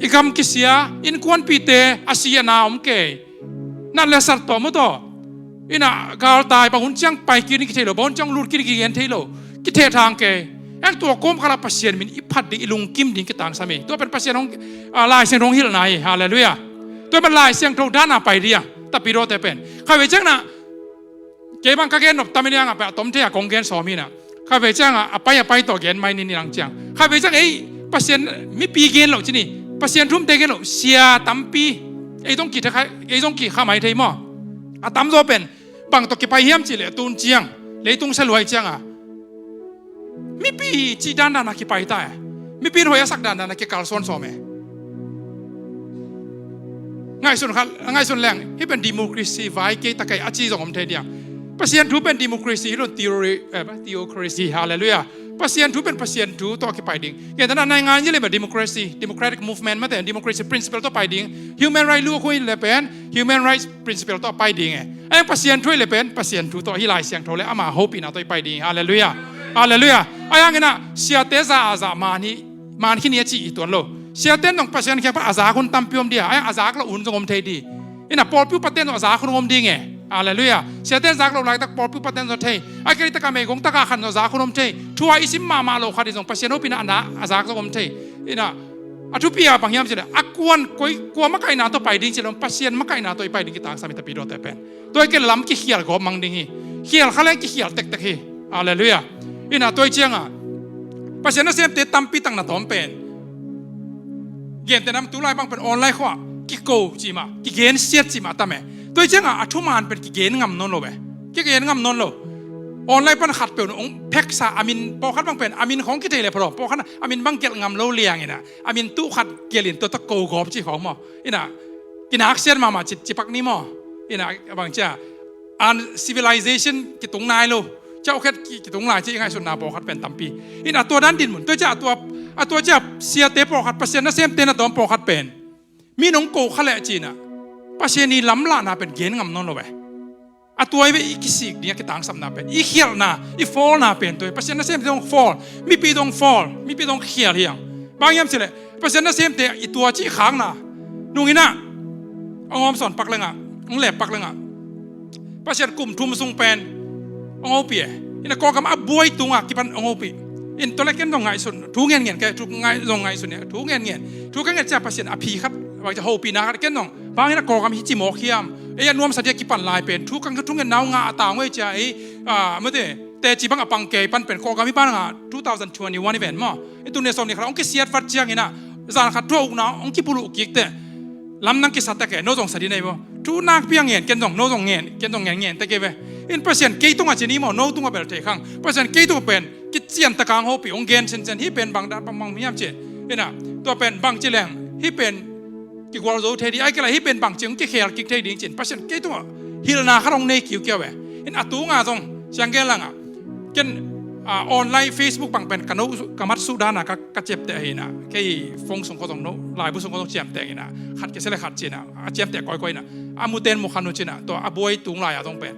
i gam kisia, innkuanpihte a si a na om kei. Nat le sat tawh maw tawh. Inah galtai bang hun ciang pai kik ding kithei lo, bang hun ciang lut kik ding kigen thei lo. Kithehthang kei. Eng tua kawmkhalah Pasian min i phat ding, i lungkim ding kitangsam hi. Tua pen Pasian hong, ah, Lai Siangtho hong hilhna hi. Halleluiah. Tua pen Lai Siangtho dana pai ding a, tapidawte pen. Khatvei ciang nah kei bang ka gen nop tam hi liangah pen a tom thei a kong gen sawm hi nah. Khatvei ciangah a pai a pai tawh gen mai ni ni lang ciang. Khatvei ciang ei Pasian mipi gen loh ci ni. Pasian thumte gen loh sia tampi ei zong kithei kha, ei zong kikha mai thei maw? A tamzaw pen bang tawh kipai hiam cihleh tun ciang leitung saluai cianga mipi cih dandan a kipai ta e. Mipi in hoih a sak dandan a kikalsuan sawm e. Ngaihsun khat, ngaihsun leng hih pen democracy vai kei ta kei a ci zong om thei diang. Pasian thu pen democracy hi lo, theory, eh, theocracy, halleluiah. Pasian thu pen Pasian thu tawh kipai ding. Gentehna naingan hi le pen democracy, democratic movement mate, democracy principle tawh pai ding. Human right lu khui le pen human rights principle tawh pai ding e. Ai Pasian thu le pen Pasian thu tawh hi Lai Siangtho le ama hopihna tawh i pai ding. Halleluiah. Halleluiah. Ai ang inah siate za a za man hi, man khin hi a ci i tuan lo. Siate nong Pasian kiang pan a zak hun tampi om dia. Ai a zak lo hun zong om thei di. Inah pawlpi upaten zong a zak hun om ding e. Halleluiah. Siate zak lo laitak pawlpi upaten zong thei. Ai kei taka meigong taka khan zong zak hun om thei. Thu a i sim mahmah lo khat in zong Pasian hopihna a na a zak zong om thei. Inah a thupi a bang hiam cileh a kuan koi kua makaihna tawh pai ding cileh Pasian makaihna tawh i pai ding kitangsam i tapidawte pen. Tua i ken lam kikhial gawp mang ding hi. Khial kha leng kikhial tektek hi. Halleluiah. Inah tua i cianga Pasian nasemte tampi tak na tawm pen gentehna tu lai bang pen online khua kiko cih mah, kigensiat cih mah tam e. Tua i cianga a thuman pen kigen ngam nawn lo e. Kigen ngam nawn lo. Online pan khat peuh ong pheksa a min pawlkhat bang pen a min khawng kithei le phalawm pawlkhat a min bang gelh ngam lo liang inah a min tuh khat gelh in tua tawh ko gawp cih khawng maw? Inah kinaksiat mahmah ci, cipak ni maw? Inah bang cia an civilization kitung nai lo. Ciau khet ki, kitung lai ci i ngaihsutna pawlkhat pen tampi. Inah a tua dan dinmun. Tua cia a tua, a tua cia siate pawlkhat Pasian nasemte na tawm pawlkhat pen mi nong ko kha leh cinah Pasian i lamlahna pen gen ngam nawn lo e. A tua i ve i kisik ding a kitangsamna pen i khialhna i fawlna pen tua i Pasian nasemte dong fawl, mipi dong fawl, mipi dong khial hiang. Bang hiam cileh Pasian nasemte i tua cih khakna nung inah a ngawm sawn pak lengah hong lepak lengah Pasian kum thum sung pen hong hopih e. Ina Kawlgam a buai tungah kipan hong hopih. In tua le ken zong ngaihsun thu ngen ngen ke, thu ngai zong ngaihsun e, thu ngen ngen thu ka nget cia Pasian a phi khat bang cia hopihna khat ken zong bang ina Kawlgam hi ci mawk hiam? Ei a nuamsa dia kipan lai pen thu kan ka thu ngen nau nga a tang ei cia ei, ah, mate teci bang a pang kei pan pen Kawlgam hi pan nga two thousand twenty-one event maw. I tun ne sawm ni khat hong kisiat vat ciang ina zan khat thu a ukna hong kipuluh kik te. Lamdang kisa tak e, no zong sa ding nei maw? Thu nakpi a ngen ken zong, no zong ngen ken zong ngen ngen tak e ve. In Pasian kei tungah ci ni maw, no tungah bel thei khang. Pasian kei tungah pen kician tak a hong hopih hong gen ciancian hi pen bang dah bang bang hiam ci. Ina tua pen bang ci leng hi pen kigual zo thei ding, ai kei la hi pen bang ci hong kikhel kik thei ding cin Pasian kei tungah hilhna khat hong nei kiukiau e. In a tunga zong siang gen langah ken, ah, online Facebook bang pen ka no ka mat suhdana ka, ka ciapteh ahina kei phone sung kho zong no laibu sung kho zong ciamteh ina khat kei sele khat cina a ciamteh koikoi ina a muten mu khan uh cina tua a buai tung lai a zong pen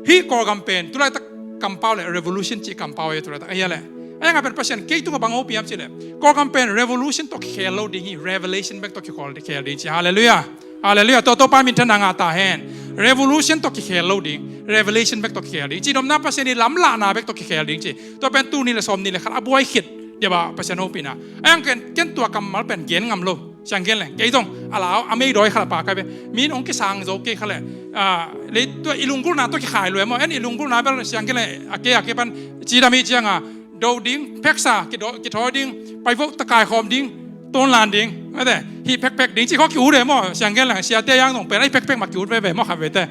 hi Kawlgam pen tulaitak kampau le revolution ci kampau e tulaitak ahi a le. Ahi a nga pen Pasian kei tunga bang hopih hiam ci le Kawlgam pen revolution tawh kikhel lo ding hi, revelation bek tawh kikhel ding ci. Halleluiah. Halleluiah. Tua Topa minthanna ngah ta hen. Revolution tawh kikhel lo ding, revelation bek tawh kikhel ding. Cidamna Pasian i lamlahna bek tawh kikhel ding ci. Tua pen tul nih le sawm nih le khat a buai khit dia bah Pasian hopihna. Ahi hang ken, ken tua kammal pen gen ngam lo. Siang gen leng kei zong a lau a meidawi khat a pa kai ve. Min hong kisang zo kei kha le, ah, lei tua i lunggulhna tua kikhai lua maw. En i lunggulhna bel siang gen leng a kei a kei pan cidam hi cianga do ding, pheksa kithawi ding, paivoh takai khawm ding, tonlan ding, mate hi phekphek ding ci khaw ki-ut e maw. Siang gen leng siate yang zong pen ahi phekphek mah ki-ut veve maw kha vete.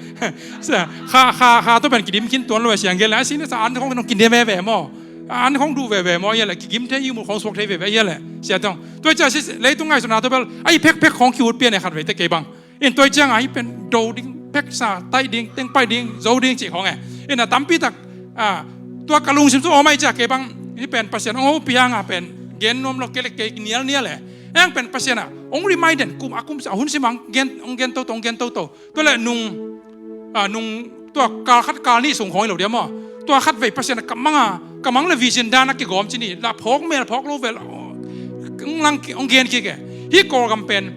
Kha kha kha tua pen kidim khin tuan lo e siang gen leng a sina sa an khong nong kidim veve maw. An khong duh veve maw ia le kigim thei i mu khong suak thei veve ia le siate hong tua cia si leitung ngaihsutna tua bel ahi phekphek khong ki-ut pian e khat vete kei bang. In tua ciang ahi pen do ding, pheksa taih ding, tengpaih ding, zo ding cih khong e. In a tampi tak, ah, tua ka lungsim cu awm ahi ciah kei bang hi pen Pasian hong hopih hanga pen gen nuam lo kei le kei nialnial e. Heng pen Pasian ah hong remind den kum a kum sia hun sim hong gen, hong gen toto, hong gen toto. Tua le nung, ah, nung tua kal khat kal nih sung khong hi lo dia maw. Tua khat vei Pasian ah ka mang a, ka mang le vision dan a kigawm ci ni la phawk mel phawk lo vel hong lang hong gen kik e. Hi Kawlgam pen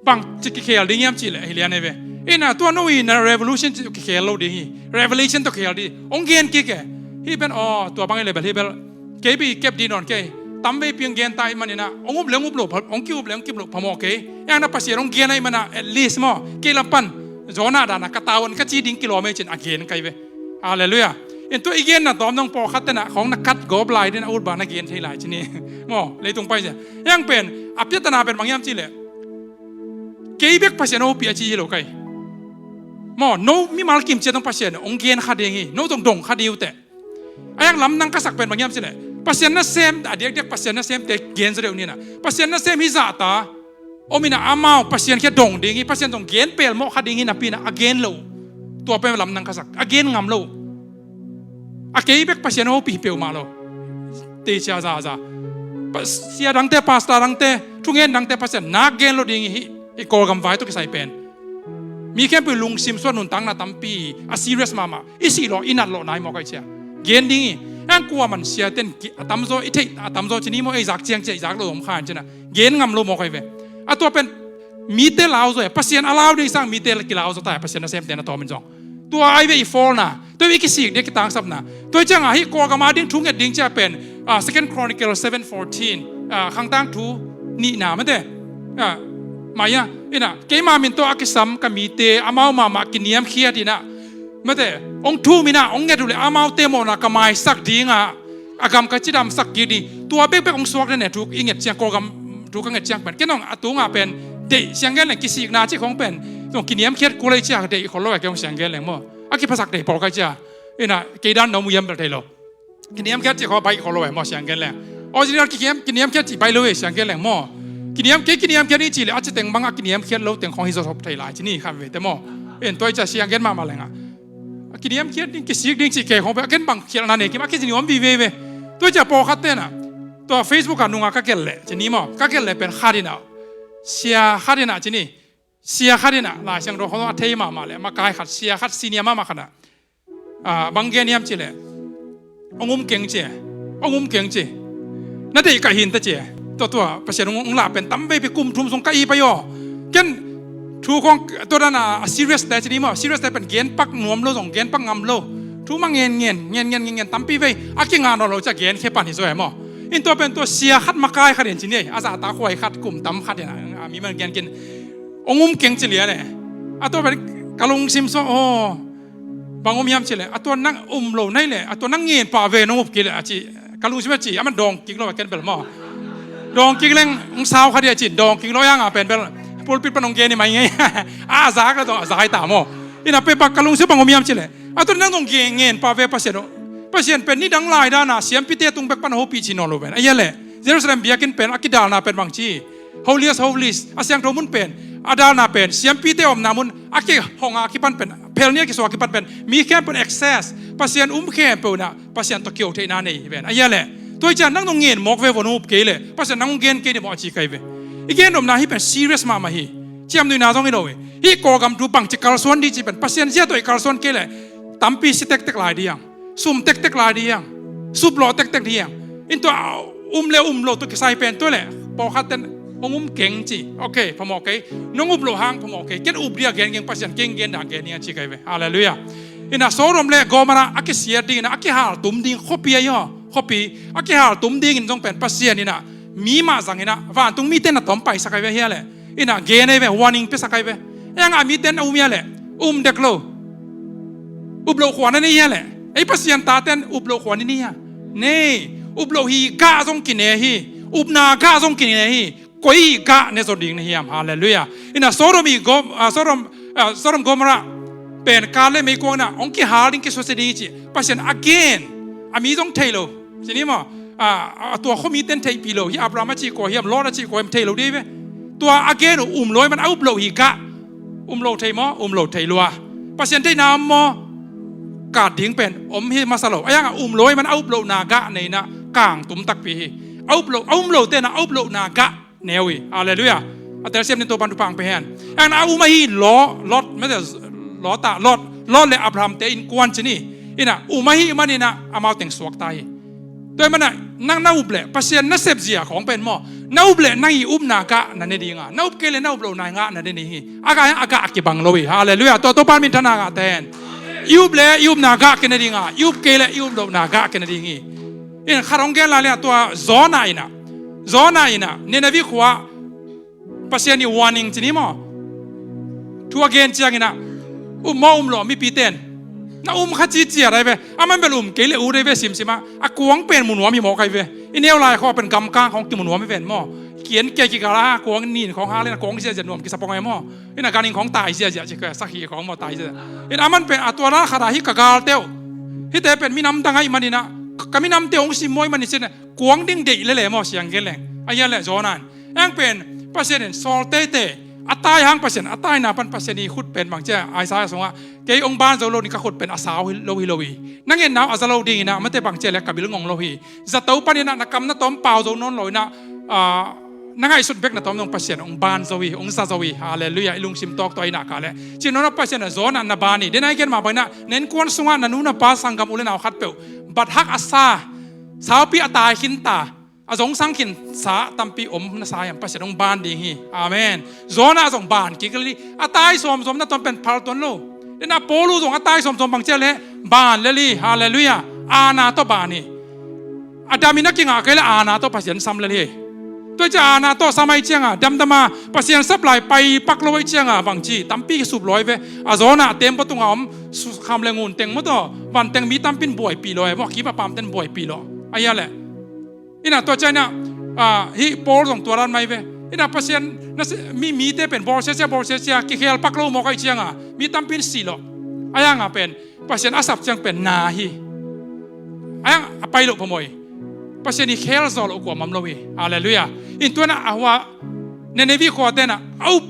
bang ci kikhel ding hiam cih leh hi lian ei ve. Ina tua no ina revolution ci kikhel lo ding hi. Revelation tawh kikhel ding hong gen kik e. Hi pen aw tua bang i le bel hi bel kei bel i kep ding nawn kei. Tam veipi hong gen ta i maninah hong up le hong up lo hong ki-up le hong ki-up lo phamawh kei. Eng na Pasian hong gen a i manah at least maw kei lam pan Jonah danah ka tavuan ka ci ding kilawm ei cin a gen kai ve. Halleluiah. In tua i genna tawm dong pawlkhat tenah khawng na kat gawp lai ding a ut bang na gen thei lai ci ni. Maw leitung pai cia. Eng pen a piatana pen bang hiam cih leh kei bek Pasian hopih a ci hi lo kai. Maw no mimal kim ciat dong Pasian hong gen kha ding hi. No zong dong kha ding uh teh. A yak lamdang ka sak pen bang hiam cih leh Pasian nasem a diakdiak Pasian nasemte gen zaw deuh ninah Pasian nasem hi zahta om inah amau Pasian khia dong ding hi. Pasian zong gen pelmawh kha ding hi napi inah a gen lo. Tua pen lamdang ka sak a gen ngam lo. A kei bek Pasian hopih peuhmah lo. Tei cia zaza. Sia dangte pastor dangte thungen dangte Pasian nak gen lo ding hi. I Kawlgam vai tawh kisai pen mi khempeuh lungsim suah nuntakna tampi a serious mahmah. I sih lawh i nat lawh nai maw kai cia gen ding hi. Ang kua man siaten a tamzaw i theih a tamzaw ci ni maw ei zak ciang cia i zak lo om khan cina gen ngam lo maw kai ve. A tua pen mite lau zaw e Pasian a lau ding sang mite kilau zaw ta e Pasian nasemte na tawmin zong. Tua ai ve i fawlna tua i kisik ding kitangsapna. Tua ciangah hi Kawlgam a ding thu nget ding cia pen, ah, Second Chronicle seven fourteen, ah, khangtang thu nihna mate. Ah, maya ina keima min tawh a kisam ka mite amau mahmah kiniamkhiat inah mate hong thum inah hong nget uh le amaute mawhna ka maisak dingah a gam ka cidamsak kik ding. Tua bekbek hong suak dene thu i nget ciang Kawlgam thu ka nget ciang pen ken hong a tungah pen deih siang gen leng kisikna cih khong pen zong kiniamkhiat kul ei cia deih khol lo a kei hong siang gen leng maw. A kiphasak deih pawl kai cia ina kei dan no mu yam bel thei lo. Kiniamkhiat cih khaw baih khol lo e maw siang gen leng. Original kiniamkhiat cih baih lo e siang gen leng maw. Kiniam kei kiniamkhiat i cih le a ci teng bang a kiniamkhiat lo teng khong hi zawsop thei lai ci ni khan vete maw. En tua i cia siang gen mahmah lengah a kiniamkhiat ding kisik ding cih kei khong pe a ken bang khialhna nei kim a kizin i om vive ve. Tua cia pawlkhat tenah tua Facebook ah nungah ka gelh leh ci ni maw ka gelh leh pen khat inah sia khat inah ci ni. Sia khat inah Lai Siangtho khong a thei mahmah le makai khat sia khat senior mahmah khatah, ah, bang gen hiam cih leh hong um keng ci hong um keng ci. Na deih ka hin ta ci. Tua tua Pasian hong lah pen tam veipi kum thum sung ka i pai aw. Ken Thu khawng tua dan a serious te ci ni maw, serious te pen genpak nuam lo zong, genpak ngam lo. Thu mah ngen ngen ngen ngen ngen ngen tampi vei a kingah nawn lo ci a genkhia pan hi zaw e maw. In tua pen tua sia khat makai khat in ci ni ei, a zahtak huai khat kum tam khat in a, a mi man gen kin ong um keng ci lian e. A tua pen ka lungsim sua aw, bang om hiam ci leh, a tua nang um lo nai leh, a tua nang ngen pah ve nong up kei leh a ci. Ka lungsim a ci, a man dawng kik lo a ken bel maw. Dawng kik leng ong sau kha dia ci, dawng kik lo a nga pen bel pulpit pan ong gen hi mai ngei. A zak la dawng a zai ta maw. Ina pe bak ka lungsim bang om hiam ci leh, a tua nang dong gen ngen pah ve Pasian aw. Pasian pen nidang lai dan a siampite tung bek pan hopih ci nawn lo pen a hia leh, Jerusalem biakinn pen a kidalna pen bang ci, Holiest Holies, a siangtho mun pen, a dalna pen, siampite omna mun a kihong a kipan pen, phel ni a kisuak a kipan pen mi khempeuh in access, Pasian um khempeuh in ah Pasian tawh kio theihna nei hi pen a hia leh. Tua hi ciang nang nong ngen mawk ve vo, nong up kei leh Pasian nang hong gen kei ni maw a ci kai ve. I gen nopna hih pen serious mahmah hi. Ciamnuihna zong hi lo hi. Hih Kawlgam thu bangci kalsuan ding ci pen Pasian zia tawh i kalsuan kei leh tampi si tektek lai ding, sum tektek lai ding, suplawh tektek ding. In tua um le um lo tawh kisai pen tua leh pawlkhat ten hong um keng ci. Ok, phamawh kei. Nong up loh hang phamawh kei. Ken up ding a gen keng, Pasian kei gen dan gen ding a ci kai ve. Halleluiah. Ina Sodom le Gomorrah a kisiat ding ina a kihaltum ding khuapi ahi aw. Khuapi a kihaltum dingin zong pen Pasian ina mi mah zang ina vantung mite na tawm paisak ahi ve hia leh. Ina gen ahi ve, warning piasak ahi ve. Eng a mite na um hia leh, um dek lo. Up loh khua na nei hia leh. Ei Pasian taten up loh khua ni ni hia? Nei. Up loh hi gah zong kine hi. Upna gah zong kine hi. Koi hi gah ne zaw ding na hiam? Halleluiah. Ina Sodom i Gom, ah, Sodom, ah, Sodom Gomorrah pen kal le meikuang ina hong kihal ding kisusia ding hi ci Pasian a gen. A mi zong thei lo. Ci ni maw? A, a tua khuami ten theihpih lo hi, Abraham a cih kua hiam, Lot a cih kua hiam thei lo dei ve. Tua a gen uh um lo hi man a up loh hi gah. Um lo thei maw? Um lo thei lua. Pasian theihna om maw? Kat ding pen om hi masa lo. A yang a um lo hi man a up lohna gah neina kang tum takpi hi. A up lo, a um lo tena a up lohna gah neu hi. Halleluiah. A telsiam nin Topan thupha pe hen. An a um ahi Lot, Lot, mete Lot a, Lot, Lot le Abraham te innkuan ci ni. Ina um ahi man ina amau teng suak ta hi. Tua hi man a nang na up le Pasian na sep zia khawng pen maw, na up le nang i upna gah na ne ding a, na up kei le na up lohna gah na ne ding hi. A gah, a gah a kibang lo hi. Halleluiah. Tua Topan minthanna gah ten. I up le i upna gah kine ding a, i up kei le i up lohna gah kine ding hi. In khat hong gen lai le tua Jonah ina, Jonah ina Nineveh khua Pasian i warning ci ni maw? Thu a gen ciang ina um maw um lo mipi ten na um kha ci ciat ahi ve. A man bel um kei le ut ahi ve simsim a. A kuang pen mu nuam hi mawk ahi ve. I neu lai khawng pen gamkang khawng kimu nuam hi ven maw? Kian kia kigal a kuang nin khawng hak le na kuang ziazia nuam kisa pong ahi maw? Ina ganin khawng tai ziazia ci ka sakhi khawng maw tai ziazia. Ina a man pen a tua la khat a hi ka galte uh. Hihte pen minam dang ahi man ina ka minamte uh hong sim maw ahi man i cin kuang ding deih lele maw siang gen leng. A hia le Jonah in. Eng pen Pasian in sawl teitei a tai hang Pasian a taina pan Pasian i khut pen bang cia Isaiah sungah kei hong ban zo lo ni, ka khut pen a sau hi lo hi lo hi. Na ngen nau a za lo ding ina mate bang cia le ka bil ngong lo hi. Zato pan ina na kam na tawm pau zo nawn lo ina, ah, na ngaihsut bek na tawm dong Pasian hong ban zo hi, hong za zo hi. Halleluiah. I lungsim tawk tua ina ka le cin nona Pasian a Jonah na ban hi. Den a i gen mah bang ina na innkuan sungah na nu na pa sanggam u le nau khat peuh bat hak a sa, saupi a tai khin ta, a zongsang khin sa tampi om na sa hiam? Pasian hong ban ding hi. Amen. Jonah zong ban kik lel hi. A tai sawmsawm na tawm pen phal tuan lo. Ina Paul uh zong a tai sawmsawm bang cia le ban lel hi. Halleluiah. Ana tawh ban hi. A damin a kingah kei le ana tawh Pasian sam lel hi. Tua cia ana tawh sam ahi cianga damdama Pasian sap lai pai pak lo ahi cianga bangci tampi sup lo ahi ve. A Jonah a tembaw tunga om kham le ngun teng maw taw van teng mi tampin buaipih lo ahi maw, a kim a pam ten buaipih lo. A hia le Ina tua ciang ina, ah, hih Paul zong tua dan mai ve. Ina Pasian na si, mi, mite pen bawlsia sia, bawlsia sia, kikhel pak lo mawk ahi cianga mi tampi in si lo. A yanga pen Pasian a sap ciang pen na hi. A yang a pai lo phamawh hi. Pasian i khel zaw lo kua mam lo hi. Halleluiah. In tuana a hua Nineveh khua tena a up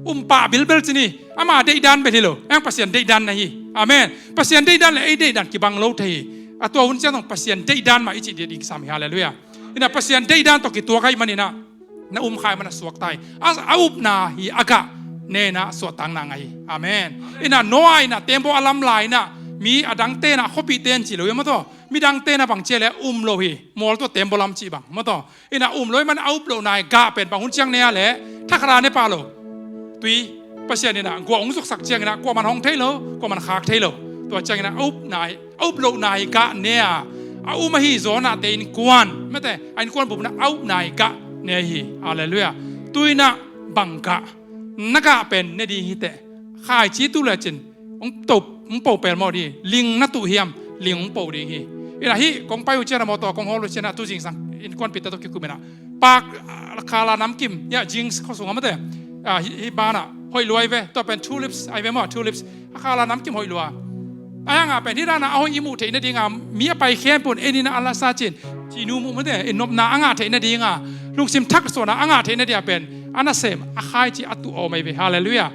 um pah bilbel cin hi. Ama deihdan bel hi lo. A yang Pasian deihdan na hi. Amen. Pasian deihdan le ei deihdan kibang lo thei hi. A tua hun ciang zong Pasian deihdan mah i cih ding kisam hi. Halleluiah. Ina Pasian deihdan tawh kituak ahih manin ah na um kha ahih manin ah suakta hi. A, a upna hi a gah nena suahtakna ngah hi. Amen. Ina Noah ina tembaw a lam lai ina mi a dangte ina khuapihte in ci lo hi maw taw. Midangte ina bang cia le um lo hi. Mual tawh tembaw lam cih bang maw taw. Ina um lo ahih manin a up lohna hi gah pen bang hun ciang ne a le thakhat a ne pah lo. Tui Pasian in ah gua hong zuksak ciangin ah kuaman hong thei lo, kuaman khak thei lo. Tua ciangin ah a upna hi, a up lohna hi gah ne a, a um ahi Jonah te innkuan, mate, a innkuan bup in ah a upna hi gah ne hi. Halleluiah. Tu in ah bang gah, na gah pen ne ding hi teh. Khaici tuh lecin hong to, hong po pelmawh ding hi. Ling na tuh hiam? Ling hong po ding hi. In ah hih kong pai uh ciang a mawtaw kong hawl uh ciang ah tu zingsang innkuanpihte tawh kikum in ah pak, ah, khala namkim, ya, Jinx khua sung ah mate, ah, hih, hih ban ah hoih lua hi ve. Tua pen tulips ahi ve maw, tulips. A khala namkim hoih lua. Ahi hang a pen hih dan a a hoih i muh theih nading a, mi a pai khempeuh in en in ah a la sa cin, cinu muh mate, in nopna a ngah theih nading a, lungsim thak suan a a ngah theih nading a pen a nasem, a khaici a tuh a om ahi ve. Halleluiah.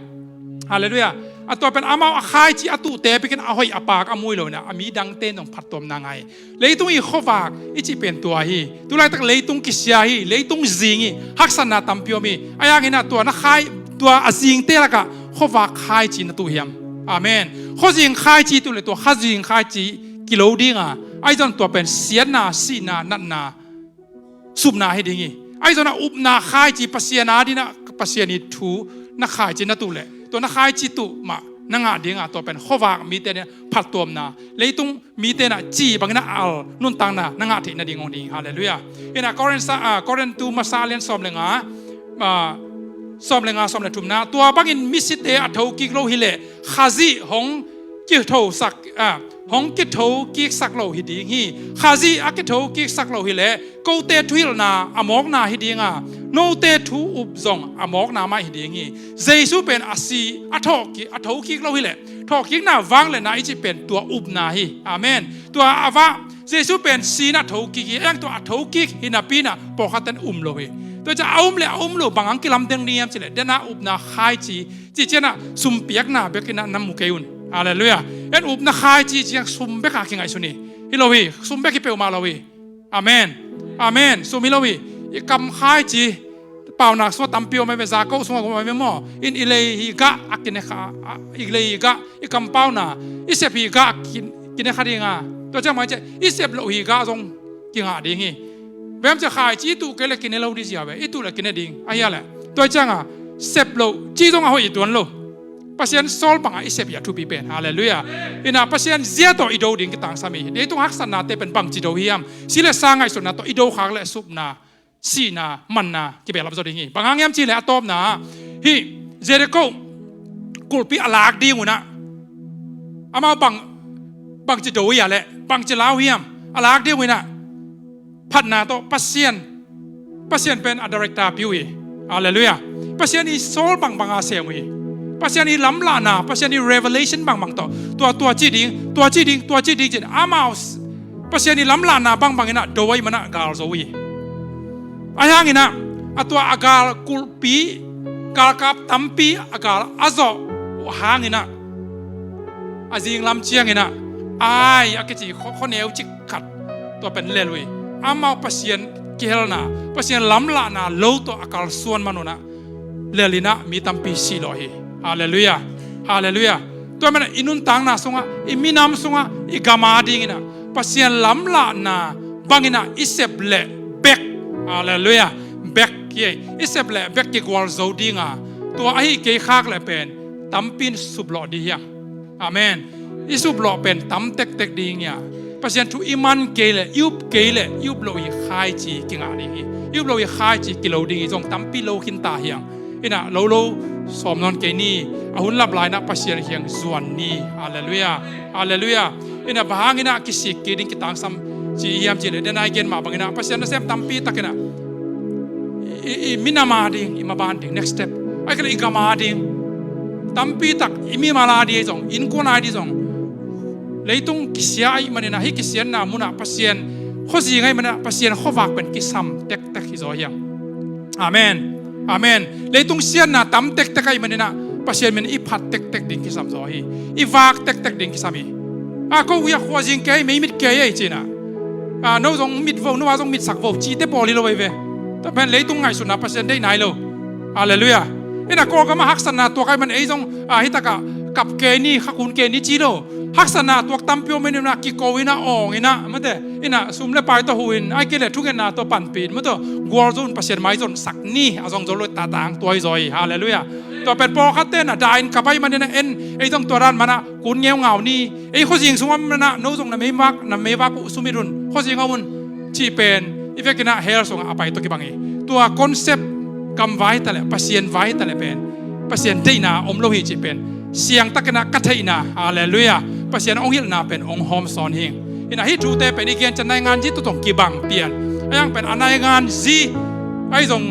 Halleluiah. A tua pen amau a khaici a tuhte bek in a hoih a pak a mu hi lo in ah, a mi dangte in zong phattuamna ngah hi. Leitung i khuavak i cih pen tua hi. Tulaitak leitung kisia hi, leitung zing hi, haksatna tampi om hi. Ahi hangin ah tua na khai, tua a zingte lakah khuavak khaici na tuh hiam? Amen. Khuazing khaici tuh leh tua khuazing khaici kilo ding a, ahi zong tua pen siatna, sihna, natna, supna hi ding hi. Ahi zong a upna khaici, Pasian adingin ah Pasian i thu na khaici na tuh leh, tua na khaici tuh mah na ngah ding a, tua pen khuavak mite adingin ah phattuamna, leitung mite in ah ci bangin ah al nuntakna na ngah theih nading hong ding hi. Halleluiah. In ah Korin sa, ah, Korin tu masa a lian sawm le nga, ah, sawm le nga, sawm le thumna, tua bangin misite a thokik lo hi leh Khazih hong kithosak, ah, hong kithokiksak lo hi ding hi. Khazih a kithokiksak lo hi leh kote thuhilhna a mawkna hi ding a, note thu up zong a mawkna mah hi ding hi. Jesu pen a si, a thawhkik, a thokik lo hi leh, thawhkikna, vangliatna i cih pen tua upna hi. Amen. Tua a vah, Jesu pen si in ah thokik hi, ahi hang tua a thokik hi napi in ah pawlkhat ten um lo hi. Tua ciang a um leh a um lo bang hang kilamdeng ding hiam cih leh, den a upna khaici, cih ciang ah sum piakna bek in ah na mu kei un. Halleluiah. En upna khaici ciang sum bek a kingaihsun hi. Hi lo hi, sum bek hi peuhmah lo hi. Amen. Amen. Sum hi lo hi. I kam khaici, paunak sungah tampi om ahi ve, za koh sungah om ahi ve maw. In i lei hi gah a kine kha, a, i lei hi gah, i kampauna, i sep hi gah a ki, kine kha ding a. Tua ciang mah ciang i sep loh hi gah zong kingah ding hi. Bang hang hiam cih leh khaici i tuh kei leh kine lo ding zia ve, i tuh leh kine ding. Ahi a leh, tua ciang a sep loh ci zong a hoih i tuan lo. Pasian sawl bangah i sep hi a thupi pen. Halleluiah. In ah Pasian zia tawh i do ding kitangsam hi. Leitung haksatnate pen bangci do hiam? Si le sa ngaihsutna tawh i do khak leh supna, sihna, manna kibehlap zaw ding hi. Bang hang hiam cih leh a tawpna, hih Jericho kulhpi a lak ding un ah, amau bang, bangci do uh hiam leh, bangci lau hiam? A lak ding un ah phatna tawh Pasian, Pasian pen a director peuh hi. Halleluiah. Pasian i sawl bangbang a sem uh hi. Pasian i lamlahna, Pasian i revelation bangbang tawh, tua, tua ci ding, tua ci ding, tua ci ding ci-in amau s-, Pasian i lamlahna bangbang in ah do ahih man ah gal zo uh hi. Ahi hangin ah a tua a gal kulhpi, galkap tampi a gal a zawh uh hangin ah, a zinglam ciangin ah Ai a kici khua, khua neu cik khat tua pen lel uh hi. Amau Pasian kihelna, Pasian lamlahna lo tawh a kalsuan man un ah lel in ah mi tampi si lawh hi. Halleluiah. Halleluiah. Tua man ah i nuntakna sungah, i minam sungah, i gam adingin ah Pasian lamlahna bangin ah i sep leh bek. Halleluiah. Bek hi. I sep leh bek kigual zo ding a, tua ahih kei khak leh pen tampi in suplawh ding hi hang. Amen. I suplawh pen tam tektek ding hi a, Pasian thu i man kei leh, i up kei leh, i up loh hi khaici kingah ding hi. I up loh hi khaici kilo ding hi. Zong tampi lo khin ta hi hang. In ah lo lo sawm nawn kei ni. A hun lap lai in ah Pasian kiang zuan ni. Halleluiah. Halleluiah. In ah bang hangin ah kisik kei ding kitangsam ci hiam cih leh, den a i gen mah bangin ah Pasian nasem tampi tak in ah i, i, i minam ading, i maban ding, next step. Ahih kei leh i gam ading, tampi tak i mimal ading zong, innkuan ading zong, leitung kisia ahih manin ah, hih kisiatna mun ah Pasian khuazing ahih manin ah Pasian khuavak pen kisam tektek hi zaw hi hang. Amen. Amen. Leitung siatna tam tektek ahih manin ah Pasian min i phat tektek ding kisam zaw hi. I vak tektek ding kisam hi. A, ko uh a khuazing kei, meimit kei ei ci-in ah, a, no zong mit vo, no a zong mitsak vo cite pawl hi lo ei ve. Tua pen leitung ngaihsutna Pasian deih nai lo. Halleluiah. In ah Kawlgam ah haksatna tuak ahih man ei zong, a, hih takah kap kei ni, khakun kei ni ci lo. Haksatna tuak tampi om in ah kiko in ah, awng in ah, mate, in ah sum le pai tawh huh in, ahih kei leh thungetna tawh panpih in, mate, gualzo in Pasian maizonsak ni, a zong zo lo, tata hang tua hi zaw hi. Halleluiah. Tua pen pawlkhatte na dahin ka pai manin a en, ei zong tua dan manah kun ngeungau ni. Ei khuazing sungah manah no zong na meivak, na meivak uh sumit un, khuazing a un, cih pen i vekinah hell sungah a pai tawh kibang hi. Tua concept, gam vai taleh, Pasian vai taleh pen Pasian deihna om lo hi cih pen siangtakinah ka theihna, halleluiah, Pasian hong hilhna pen hong hawmsawn hi. Inah hih thute pen i gen ciang naingan zi tawh zong kibang pian. A yang pen a naingan zi ahi zong,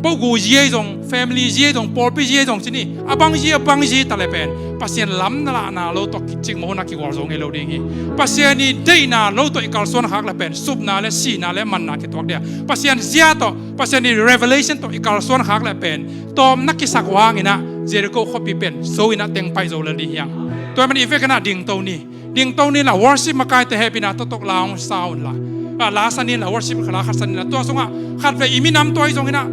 pogu zi ahi zong, family zi ahi zong, pawlpi zi ahi zong ci ni, a bang zi, a bang zi taleh pen Pasian lam na lahna lo tawh kicik mawhna kigual zo ngei lo ding hi. Pasian i deihna lo tawh i kalsuan khak leh pen supna le sihna le manna kituak dia. Pasian zia tawh, Pasian i revelation tawh i kalsuan khak leh pen tawm na kisak uh hanginah Jericho khuapi pen zo inah teng pai zo lel ding hiang. Tua man i vekinah dingto ni. Dingto ni la, worship makaite hehpihna tawh tawh la hong sa un la. Ah, la sa ni la, worship kha la khat sa ni la. Tua sungah khat vei i minam tua hi zong inah,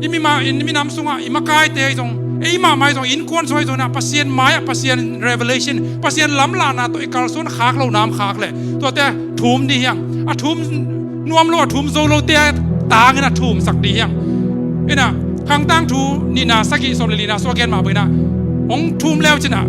i mima, i minam sungah i makaite hi zong, ei mahmah hi zong, innkuan sungah hi zong inah Pasian mai-ah, Pasian revelation, Pasian lamlahna tawh i kalsuan khak lo nam khak leh tuate thum dih hiang. A thum nuam lo, a thum zo lote a tangin a thumsak dih hiang. Inah Khangtang Thu nihna sagih sawm le lina sua gen mah bangin ah hong thum leu cinah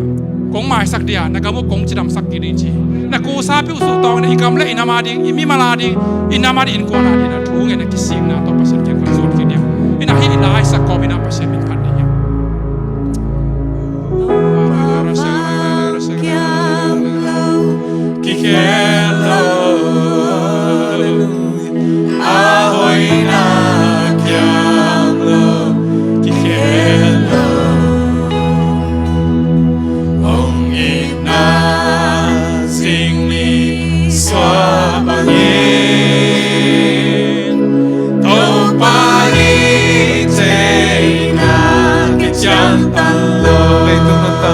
kong maisak dih a, na gam uh kong cidamsak dih ding ci. Na kusa peuh suhtawng inah i gam le i nam a ding, i mimal a ding, i nam a ding, innkuan a ding inah thu ngen a kisikna tawh Pasian kiang kan zuan kik dih a. Inah hih i laisak kawm inah Pasian min phat dih hiang. Kikhel lo, a hoihna kiam lo, kikhel lo. Hong itna zing ni suak